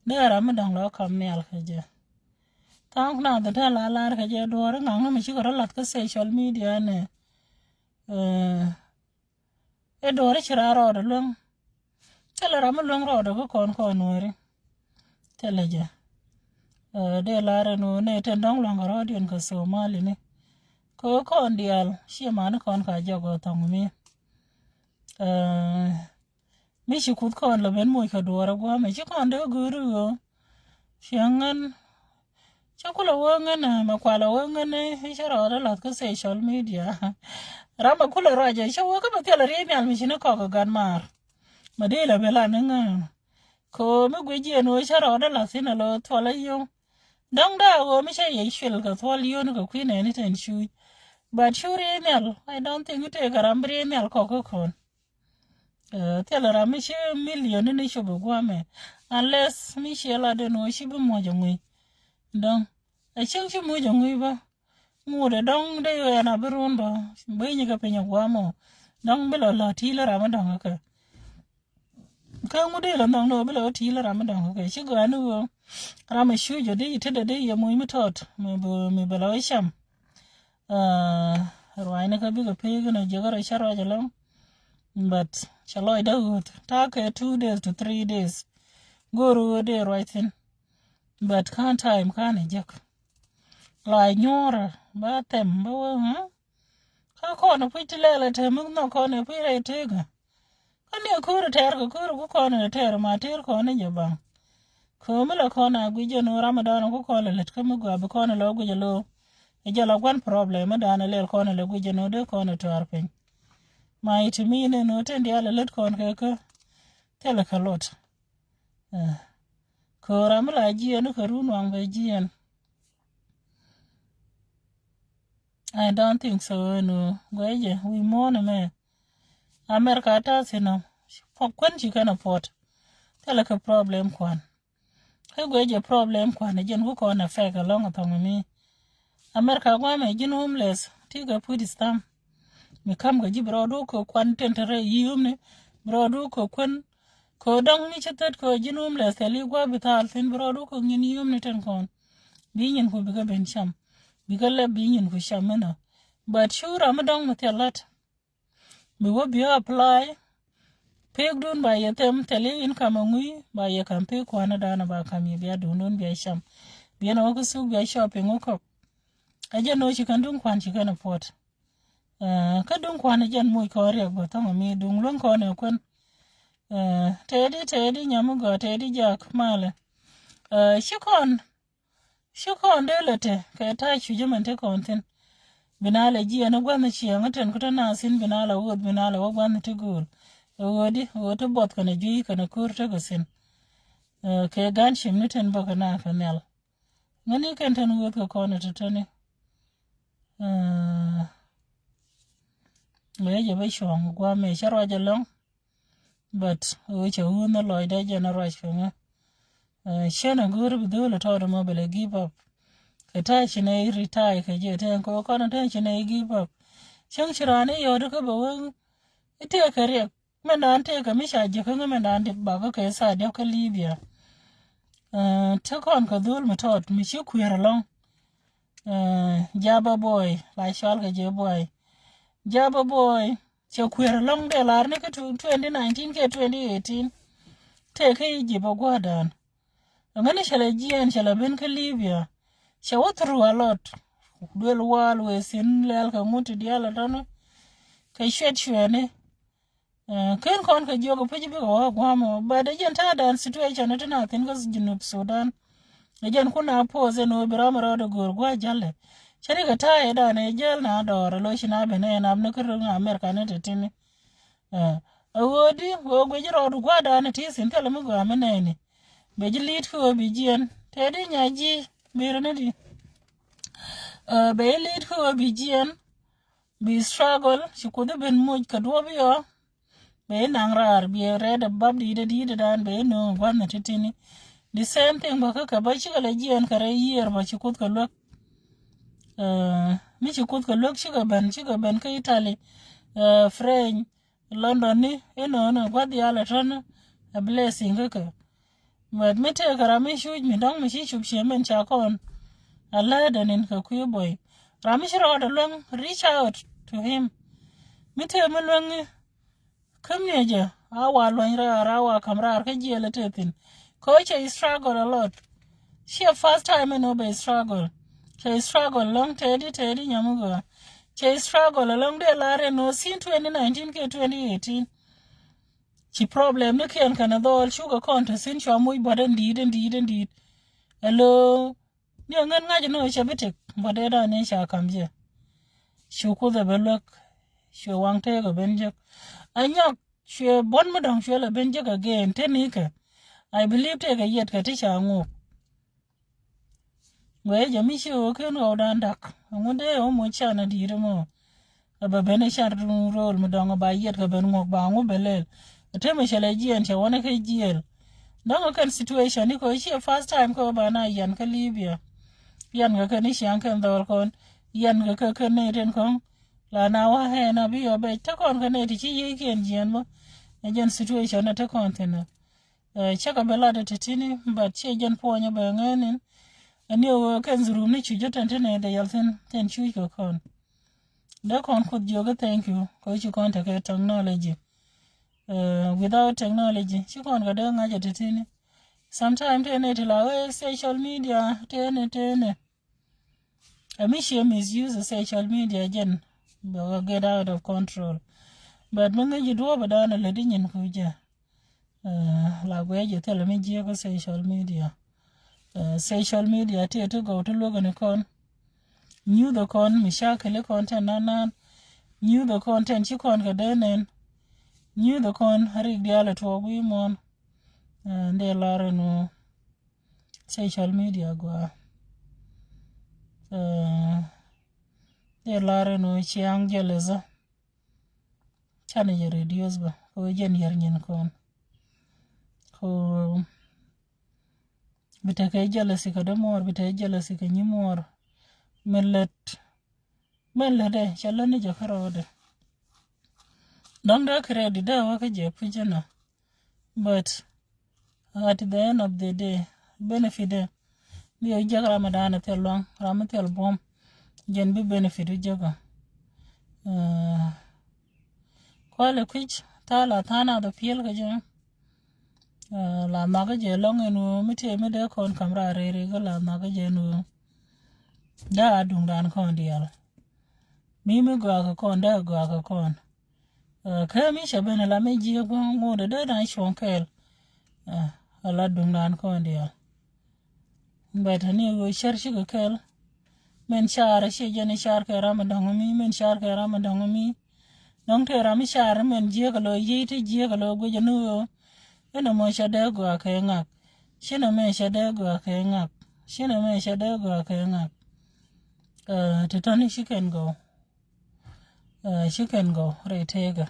Dee ram mi dɔ̱ŋ lɔ kam nhial kɛ jɛ. Tha̱a̱ŋ na dhɛ te la lar kɛ jɛ duɔ̱ɔ̱r iŋaŋ ni mi cikɛ rɔ lath kä social media ni. Ɛ, i̱ duɔ̱ɔ̱r i̱ ci raa rɔɔdɛ luäŋ. Thilɛ ram mi luäŋ rɔɔdɛ kä kɔn kɔn nuääri. Thilɛ jɛ. Ɛ, dee lar ɛn ɣöö nɛy tin dɔ̱ŋ lua̱ŋ kɛ rɔɔdiɛn kɛ Somali ni. Kɛ ɣöö kɔn diaal ci mani kɔn ka jɔk ɣöö thɔŋ mi. Ɛ, mi ci Kuoth kɔn lɛ ben moc kɛ duɔɔr ɛ gua̱a̱mɛ ci kɔn dee go̱o̱ri ɣöö ciɛ ŋän. Cä kulɛ wee ŋän ɛ mɛ kualɛ wee ŋän ɛ cä rɔɔdɛ lath kä social media. Ram ɛ kulɛ ruacɛ cä wee kä mɛ thilɛ riey nhial mi ci ni kɔk ɛ gat maar. Mɛ dee lɛ ben lan ni ŋän. Kɛ ɣöö mi guic jiɛn ɣöö cä rɔɔdɛ lath thin ɛ lo̱ thuɔlä yio̱w. Dɔ̱ŋ da̱a̱ ɣöö mi cä yɛ cuɛl kɛ thuɔl yio̱w ni kɛ kui̱ nɛɛni tin cuuc. But cu riey nhial, I don't think i̱ tëëkɛ ram bi riey nhial kɔk kä kɔn. Ɛ, thilɛ ram mi ci million ni cop ɛ gua̱a̱mɛ. Unless mi ciɛ la den ɣöö ci bi muɔc ɛ ŋui̱. Dɔ̱ŋ ɛ cieŋ ci muc ɛ ŋui̱ bä. Ŋut ɛ dɔ̱ŋ dee ɣöö ɛn a bi ruun bä. Bi nyi kɛ piny ɛ gua̱a̱mɔ. Dɔ̱ŋ bi lɔ la ti̱i̱l ram mi dɔ̱ŋ kɛ. Kä ŋut dee lɔ nhɔk ni ɣöö bi lɛ wä ti̱i̱l ram mi dɔ̱ŋ kɛ ci gɔaa ni ɣöö ram mi cuc ɔ dee yi tetdɛ dee yɛ muc mi tɔt mi bi, mi bɛ lɛ wä cam. Aa, ruacni kä bikɛ pek inɔ jiäkä rɔ cä ruac ɛlɔ̱ŋ. But cɛ lɔcdä ɣöth ta̱a̱ kɛ two days to three days. Go̱o̱r ɣöö dee ruac thi̱n. But ka̱n time ka̱n ɛ jek. La nyuɔ̱ɔ̱rä ba thɛm ba wee ŋä. Kä kɔn ɛ puc ti lɛl ɛ te mi nhɔk kɔn ɛ puc rɛy tekä. Kä ni ko̱r tɛɛr kɛ ko̱r ku kɔn ɛ tɛɛr ma tɛɛr kɔn ɛ jɛ baŋ. Kɛ mi la kɔn a guic jɛ ni ram dan ku kɔn ɛ lät kä mi gɔaa bi kɔn ɛ lɔ guic ɛ lo. Ɛ jɛ la guan problem mi dan ɛ lɛl kɔn ɛ lɛ guic jɛ ni dee kɔn ɛ tɔɔr piny. Ma iti mi ni ni tin diaal ɛ lät kɔn kɛ kä. Thilɛ kɛ lot. Ɛ. Kɛ ram mi la jiɛn kɛ run waŋ bɛ jiɛn. I don't think so, ɛn ɣöö guɛcɛ wi̱i̱ muɔ̱ɔ̱n ɛmɛ. America ta̱a̱ thi̱n ɔ. Kuän ci kɛn a puɔt. Thilɛ kɛ problem kuan. Kä guɛcɛ problem kuan ɛ jɛn wä kɔn affect ɛlɔ̱ŋ ɛ thɔŋ ɛmi. America guamɛ ji̱n homeless ti kɛ put stamp. Mi kam kɛ ji̱ bi rɔɔdu kɛ kuan tin te rɛy yi̱ yumni. Bi rɔɔdu kɛ kuän. Kɛ dɔ̱ŋ mi ci thät kɛ ji̱n homeless thil i̱ gua̱a̱ bi thaal thi̱n bi rɔɔdu kɛ nyin yi̱ yumni tin kɔn. Bi nyin ku bikɛ ben cam. Bikɛ lɛp bi nyin ku cam mi nɔ. But cu ram mi dɔ̱ŋ mi thil lat. Mi wä bia apply. Pek dun ba yɛ them thɛli in kam a ŋui̱ ba yɛ kam pek kuanä danɔ ba kam yɛ bia dun dun bia cam. Bia nɔ wä kä suk bia shopping wä kɔk. A jɛ nɔ ci kɛn dun kuan ci kɛn a puɔt. Ɛ, kä duŋ kuan jɛn muc kɔn riɛk bä thɔŋ mi duŋ luäŋ kɔn ɛ kuän. Ɛ, tɛɛdi, tɛɛdi nyam mi gɔaa, tɛɛdi jak malɛ. Ɛ, ci kɔn, ci kɔn dee lɛ te kɛ ta̱a̱ cuc mɛn te kɔn thi̱n. Bi na lɛ jiɛn gua̱nh ciɛŋ tin ku te na thi̱n bi na lɛ wuɔth bi na lɛ wä gua̱nh ti go̱o̱l. Ɛ ɣöödi ɣöö ti buɔth kɛn ɛ jui̱ kɛn ɛ ko̱r tekɛ thi̱n. Ɛ, kɛ gan cim ni tin bä kɛ na kɛ nhial. Ŋäni kɛn tɛn wuɔth kɛ kɔn ɛ tɔ̱tɔ̱ni. Ɛ, ŋäcɛ bä cuɔ̱ŋ guamɛ cä ruac ɛlɔ̱ŋ. But ɣöö cɛ wun ni lɔcdä jɛn a ruac kɛ ŋä. Ɛ, cɛn a go̱o̱r bi dho̱o̱l ɛ tɔɔt ɛmɔ bɛ lɛ give up. Kɛ ta̱a̱ ci nɛ i̱ retire kɛ jɛ tɛn kɛ ɣöö kɔn ɛ tɛn ci nɛ i̱ give up. Cäŋ ci raan i̱ yɔ̱ɔ̱t ikä bɛ wee i̱ tëëkɛ riɛk. Mɛn dan tëëkɛ mi ca jiäk kä ŋä mɛn dan diɛk bakä kɛ thaa diɛk kä Libya. Ɛ, te kɔn kɛ dhol mi tɔt mi ci kui̱er ɛlɔ̱ŋ. Ɛ, Jaba Boy la cual kɛ jɛ Boy. Jaba Boy. Cɛ kueer ɛlɔ̱ŋ dee lar ni kä twenty nineteen kɛ twenty eighteen. Tëë kä Egypt a gua̱a̱dan. Ɛŋäni cɛ lɛ jiɛɛn cɛ lɛ ben kä Libya. Cɛ wä through a lot. Duel wal wee thin lɛl kɛ ŋut ti diaal a tɔni. Kɛ cuɛt cuɛni. Ken kɔn kɛ jiök ɛ puc bikɛ wä gua̱a̱mɔ, but ɛ jɛn ta̱a̱dan situation ɛ ti na thin kä Junub Sudan. Ɛ jɛn kun a poth ɛn ɣöö bi ram rɔɔdɛ go̱o̱r gua̱a̱ jälɛ. Cä rikɛ ta̱a̱ ɛ dan ɛ jäl na dɔɔr ɛ lo̱c ci na ben ɛ nap ni kä riŋ America ni te tini. Ɛ ɣöö di ɣöö guic rɔɔdu gua̱a̱dan ɛ ti thin thilɛ mi gɔaa mi nɛɛni. Bɛ ji̱ li̱i̱t kä ɣöö bi jiɛn tëë di nya ji̱ bi̱i̱r ni di. Bɛ ji̱ li̱i̱t kä ɣöö bi jiɛn. Bi struggle ci Kuoth i̱ ben moc kɛ duɔ̱ɔ̱p iɔ. Bɛ inaŋ raar bi rɛɛt ɛ bap di̱i̱t ɛ di̱i̱t ɛ dan bɛ inööŋ ɛ gua̱n ɛ titini. The same thing bä kä kɛ bä cikɛ lɛ jiɛɛn kɛ rɛy yiëër bä ci Kuoth kɛ luäk. Mi ci Kuoth kɛ luäk cikɛ ben cikɛ ben kä Italy, French, London ni inööŋ ɛ gua̱th diaal ɛ tɔ̱n ɛ blessing kä kɛ. But mi tëëkɛ ram mi cuc mi dɔ̱ŋ mi ci cup cië min ca kɔn. A lätdɛ nin kɛ kui̱ buɔy. Ram mi ci rɔɔdɛ luäŋ, reach out to him. Mi tëë mi luäŋ kä miecä a wa luɔny raar a wa ka̱m raar kä jiɛl a tëë thi̱n. Kɛ ɣöö cɛ struggle a lot. Ciɛ first time ɛn ɣöö bɛ struggle. Cɛ struggle lɔ̱ŋ tëëdi tëëdi nyam mi gɔaa. Cɛ struggle a lɔ̱ŋ dee lar ɛn ɣöö thin twenty nineteen kɛ twenty eighteen. Ci problem ni kiɛn kɛn a dhɔɔl cukɛ kɔn te thin cua muc buɔt ɛn di̱i̱t ɛn di̱i̱t ɛn di̱i̱t. Ɛ lo̱o̱ ni ɛ ŋän ŋa̱c ɛn ɣöö cɛ bi tëk buɔt dee dan ni ca ka̱m jɛ. Cu Kuoth ɛ ben luäk. Cuɛ waŋ tëëk ɛ ben jek. Ɛ nyɔk cuɛ buɔ̱n mi dɔ̱ŋ cuɛ lɛ ben jek again te nikɛ. I believe tëëk ɛ yiɛtkɛ ti ca ŋuk. Wee jɛ mi ci ɣöö ken ɣɔw dan dak ɛŋu dee ɣöö moc can a di̱i̱t ɛmɔ. A bɛ ben i̱ can rol mi dɔ̱ŋ a ba yiɛt kɛ ben ŋuɔk ba ŋu bɛ lɛl. A temɛ cɛ lɛ jiɛn cɛ wänɛ kɛ jiɛl. Dɔ̱ŋ a kɛn situation ni kɛ ciɛ first time kɛ ba na yan kä Libya. Yan kɛ kɛn i̱ ciaŋ kɛn dhɔl kɔn. Yan kɛ kɛ kɛn nɛy tin kɔ̱ŋ. La na wa hɛn a bi yɔ bɛc te kɔn kɛ nɛy ti ci yiëëkiɛn jiɛn bä. Ɛ jɛn situation a te kɔn thin a. Cä kɛ bɛ lat ɛ te tini but ciɛ jɛn puɔnyä bɛ ŋɛn in. Ɛn yɛ wee kɛn dhurum ni cu jɛ tɛn tini dɛ yɛl thin thin cuc kɛ kɔn. Dee kɔn Kuoth jiök i̱ thank you kɛ ci kɔn tekɛ technology. Without technology ci kɔn kɛ dee ŋa̱c ɛ te tini. Sometime tëë ni ti la wee social media tëë ni tëë ni. Ɛ mi ciɛ misuse social media jɛn bɛ wä get out of control. But mi ŋäc ji̱ duɔ̱ɔ̱p ɛ da̱a̱n ɛ lät i̱ nyin kucä. La guɛ jɛ thilɛ mi jiɛ kä social media. Social media ti ti gɔw ti luäk ni kɔn. Nyuth kɔn mi cakili kɔn tɛn nan nan. Nyuth kɔn tɛn ci kɔn kɛ dee nɛn. Nyuth kɔn rik diaal ɛ tuɔɔk wi̱i̱ muɔ̱n. Ndɛ lar ɛn wä social media gua. Ndɛ lar ɛn wä ciaŋ jɛlɛ zä. Canɛ jɛ reduce bä kɛ wee jɛn yɛr nyin kɔn. Kɛ bi tekɛ jealousy kɛ dämuɔɔr, bi tekɛ jealousy kɛ nyimuɔɔr. Min lät, min lät ɛ cɛ lät ni jɛ kärɔɔdɛ. Dɔ̱ŋ dee credit dee wä kä jɛ puc ɛnɔ. But at the end of the day benefit dee bi ɛ jek ram ɛ da̱a̱n ɛ thil luaŋ, ram ɛ thil buɔ̱m. Jɛn bi benefit wä jek ɛ. Kualɛ kui̱c tha̱a̱ la tha̱a̱ nath ɛ piɛl kɛ jɛ. La nhɔakä jɛ lɔŋ ɛn ɣöö mi tëë mi dee kɔn ka̱m raar rɛy rɛy kä la nhɔakä jɛ ɛn ɣöö dee a duŋdan kɔn diaal. Mi mi gɔaa kɛ kɔn dee a gɔaa kɛ kɔn. Kä mi cɛ ben ala mi jiɛ gua̱a̱ŋ ŋot dee dan cuɔ̱ŋ kɛɛl. Ala duŋdan kɔn diaal. Bɛ tɛ ni ɣöö cär cikɛ kɛɛl. Min car ciɛ jɛn i̱ car kɛ ram mi dɔ̱ŋ mi, min car kɛ ram mi dɔ̱ŋ mi. Dɔ̱ŋ tëë ram i̱ car min jiäk ɛ lo̱ yiey ti jiäk ɛ lo̱ guic ɛ ni ɣöö. Inɛ mɔ cɛ dee gɔaa kɛ ŋak. Cinɛ mɛ cɛ dee gɔaa kɛ ŋak. Cinɛ mɛ cɛ dee gɔaa kɛ ŋak. Ti tɔ̱ni ci kɛn gɔw. Ci kɛn gɔw rɛy tëëkä.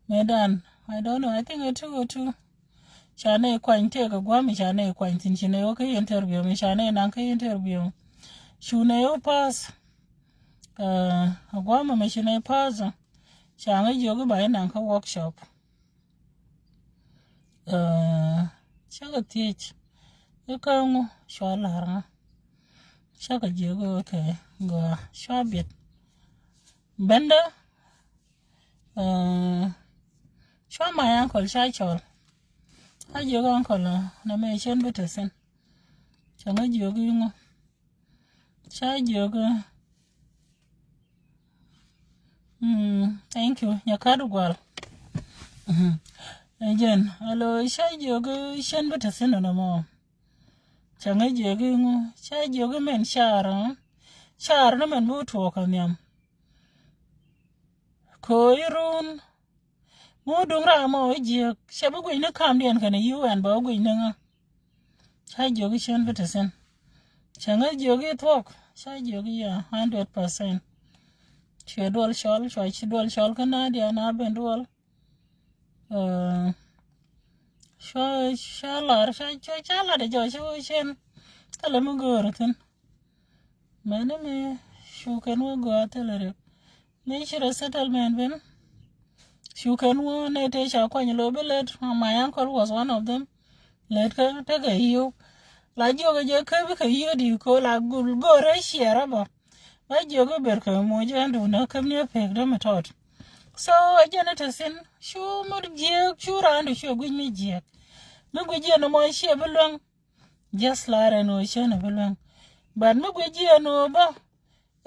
Mëë dan, I don't know, I think ɛ two o two. Ca nɛ kuany tëëkä gua̱a̱mi ca nɛ kuany thi̱n ci nɛ wä kä interview mi ca nɛ naŋ kä interview. Cu nɛ wä pass. A gua̱a̱mi mi ci nɛ pass. Ca ŋä jiök i̱ ba inaŋ kä workshop. Cakɛ thiec i̱ kä ŋu cua la̱r ŋä. Cakɛ jiök i̱ okay gɔaa cua biɛt. Bendä Cua my uncle ca cɔl. Ca jiök uncle nɛ mɛ cien bi te thin. Cɛ ŋä jiök iŋu? Ca jiök. Thank you, nyakat gual. Jɛn alo, ca jiök cien bi te thin nɛ mɔ. Cɛ ŋä jiök iŋu? Ca jiök mɛn car. Car ni mɛn bi tuɔɔk kɛ nhiam. Koi run. Ŋu duŋ ram mɔ wä jiök cɛ bi guic ni kamdiɛn kɛnɛ U N bɛ wä guic ni ŋä. Ca jiök i̱ cien bi te thin. Cɛ ŋä jiök i̱ thuɔ̱k. Ca jiök i̱ ya hundred percent. Cuɛ duɔl cɔl, cua ci duɔl cɔl kä na diɛn a ben duɔl. Cua ca lar ca ca ca lar de jɔ ci wä cien. Thilɛ mi go̱o̱r thin. Mɛni mi cu kɛn wä gɔaa thilɛ rip. Mi ci resettlement ben. Cu kɛn wä nɛ te ca kuany lo bi lät. My uncle was one of them. Lät kä tekɛ yiw. La jiɔkɛ jɛ kä bikɛ yiw di ko la go̱o̱rɛ ciɛrä bä. Ba jiɔkɛ ber kɛ mo jɛ ɛn duunä käm ni a pek dämɛ tɔt. So a jɛn a te thin cu mut jiɛk cu raan du cu a guic mi jiɛk. Mi guic jiɛn mɔ ciɛ bi luäŋ. Just lar ɛn ɣöö cän ɛ bi luäŋ. But mi guic jiɛn ɣöö bä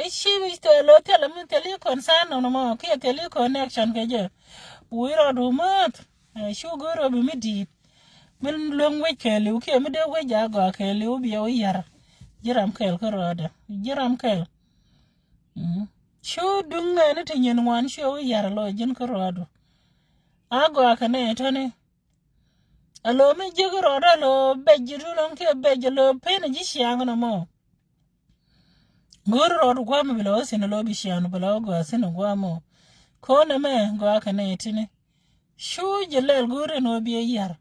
i̱ ci wi̱c thɛl ɣöö thilɛ mi thil i̱ concern nɔnɔ mɔ kiɛ thil i̱ connection kɛ jɛ. Wi̱i̱ rɔɔdu mäth. Cu go̱o̱r ɣöö bi mi di̱i̱t mi luäŋ wec kɛɛliw kiɛ mi dee wec a gɔaa kɛɛliw biɛ wä yar. Ji̱ ram kɛɛl kä rɔɔdɛ, ji̱ ram kɛɛl. Cu duŋ nɛɛni ti nyin ŋuan cuɛ wä yar lɔ ji̱n kä rɔɔdu. A gɔaa kɛ nɛy tɔ̱ni. A lo̱ mi jiäk rɔɔdɛ a lo̱ bɛc ji̱ dun ɔŋ kiɛ bɛc a lo̱ pen a ji̱ ciaŋ nɔmɔ. Go̱o̱r rɔɔd gua̱a̱m bi la wä thi̱n a lo̱ bi ciaŋ bi la wä gɔaa thi̱n a gua̱a̱m ɔ. Ko̱n ɛmɛ gɔaa kɛ nɛy tini. Cu ji̱ lɛl go̱o̱r ɛn ɣöö bi a yar.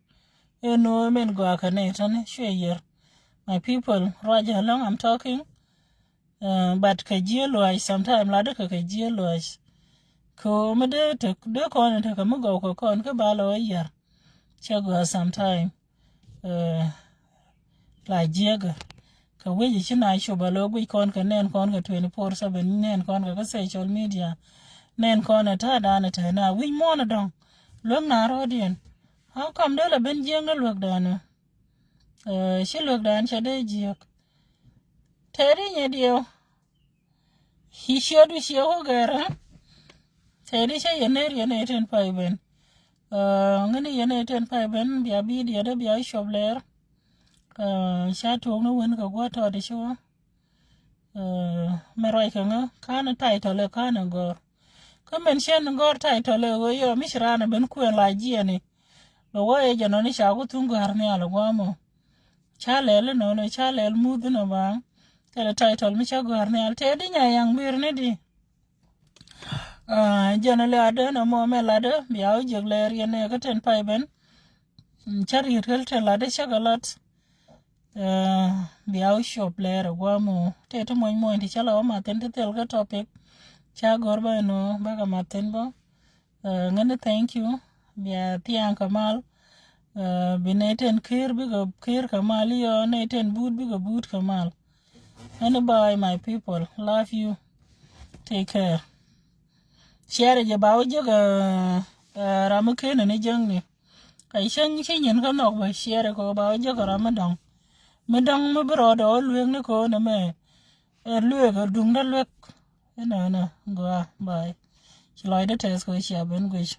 Ɛn ɣöö min gɔaa kɛ nɛy tini cuɛ yar. My people, ruac along I'm talking. But kɛ jiɛ luaac sometime la dee kɛ kɛ jiɛ luaac. Kɛ ɣöö mi dee tek dee kɔn in tekɛ mi gɔw kɛ kɔn kä ba lɔ wä yar. Cɛ gɔaa sometime. La jiɛkɛ kɛ wec ci na cop a lɔ guic kɔn kɛ nɛn kɔn kɛ twenty four seven nɛn kɔn kɛ kä social media. Nɛn kɔn ɛ ta̱a̱ dan ɛ tɛn a wi̱c muɔ̱ɔ̱n ɛ dɔ̱ŋ. Luäk na rɔɔdiɛn. How come dee la ben jiɛk ni luäk dan ɛ? Ci luäk dan cɛ dee jiɛk. Tɛɛri nyɛ diɛw. Ci ciöt bi ciɛ wä gɛr. Tɛɛri cɛ yɛn ner yɛn ɛ ten pay ben. Ŋäni yɛn ɛ ten pay ben bia bi diɛt bia cuɔp lɛr. Ca tuɔk ni wen kɛ guɔ tɔt ci wä. Mɛ ruac kɛ ŋä kanɛ title ɛ kanɛ gɔr. Kä mɛn cɛn gɔr title ɛ wee yɔ mi ci raan ɛ ben kuɛn la jiɛni. Bɛ wä ɛ jɛ nɔni ca ku thuŋ gɔr nhial ɛ guamɔ. Ca lɛl inɔnɔ ca lɛl muth inɔ ba. Kɛlɛ title mi ca gɔr nhial tɛ di nya yaŋ bir ni di. Jɛn lɛ adä nɔ mɔ mɛ ladä bia wä jiɛk lɛ riɛn nɛ kä ten pay ben. Ca riet kä ten ladä cä kɛ lat. Bia wä cuɔp lɛ rɛ guamɔ tɛ ti muɔny muɔny ti ca la wä mathin ti thil kä topic. Ca gɔr ba inɔ ba kɛ mathin bä. Ŋäni thank you. Bia thiaŋ kɛ mal. Bi nɛ ten ker bikɛ ker kɛ mal iyɔ nɛ ten but bikɛ but kɛ mal. Ŋäni bye my people, love you. Take care. Share jɛ ba wä jek ram mi ken ni jäŋni. Kɛ cäŋ ci nyin kä nhɔk bä share kɛ ba wä jek ram mi dɔŋ. Mi dɔŋ mi bi rɔɔdɛ wä luek ni kɛ wä ni mɛ. Ɛ luek ɛ duŋdä luek. Inɔnɔ gɔaa bye. Ci lɔcdä tɛth kɛ wä cia ben guic.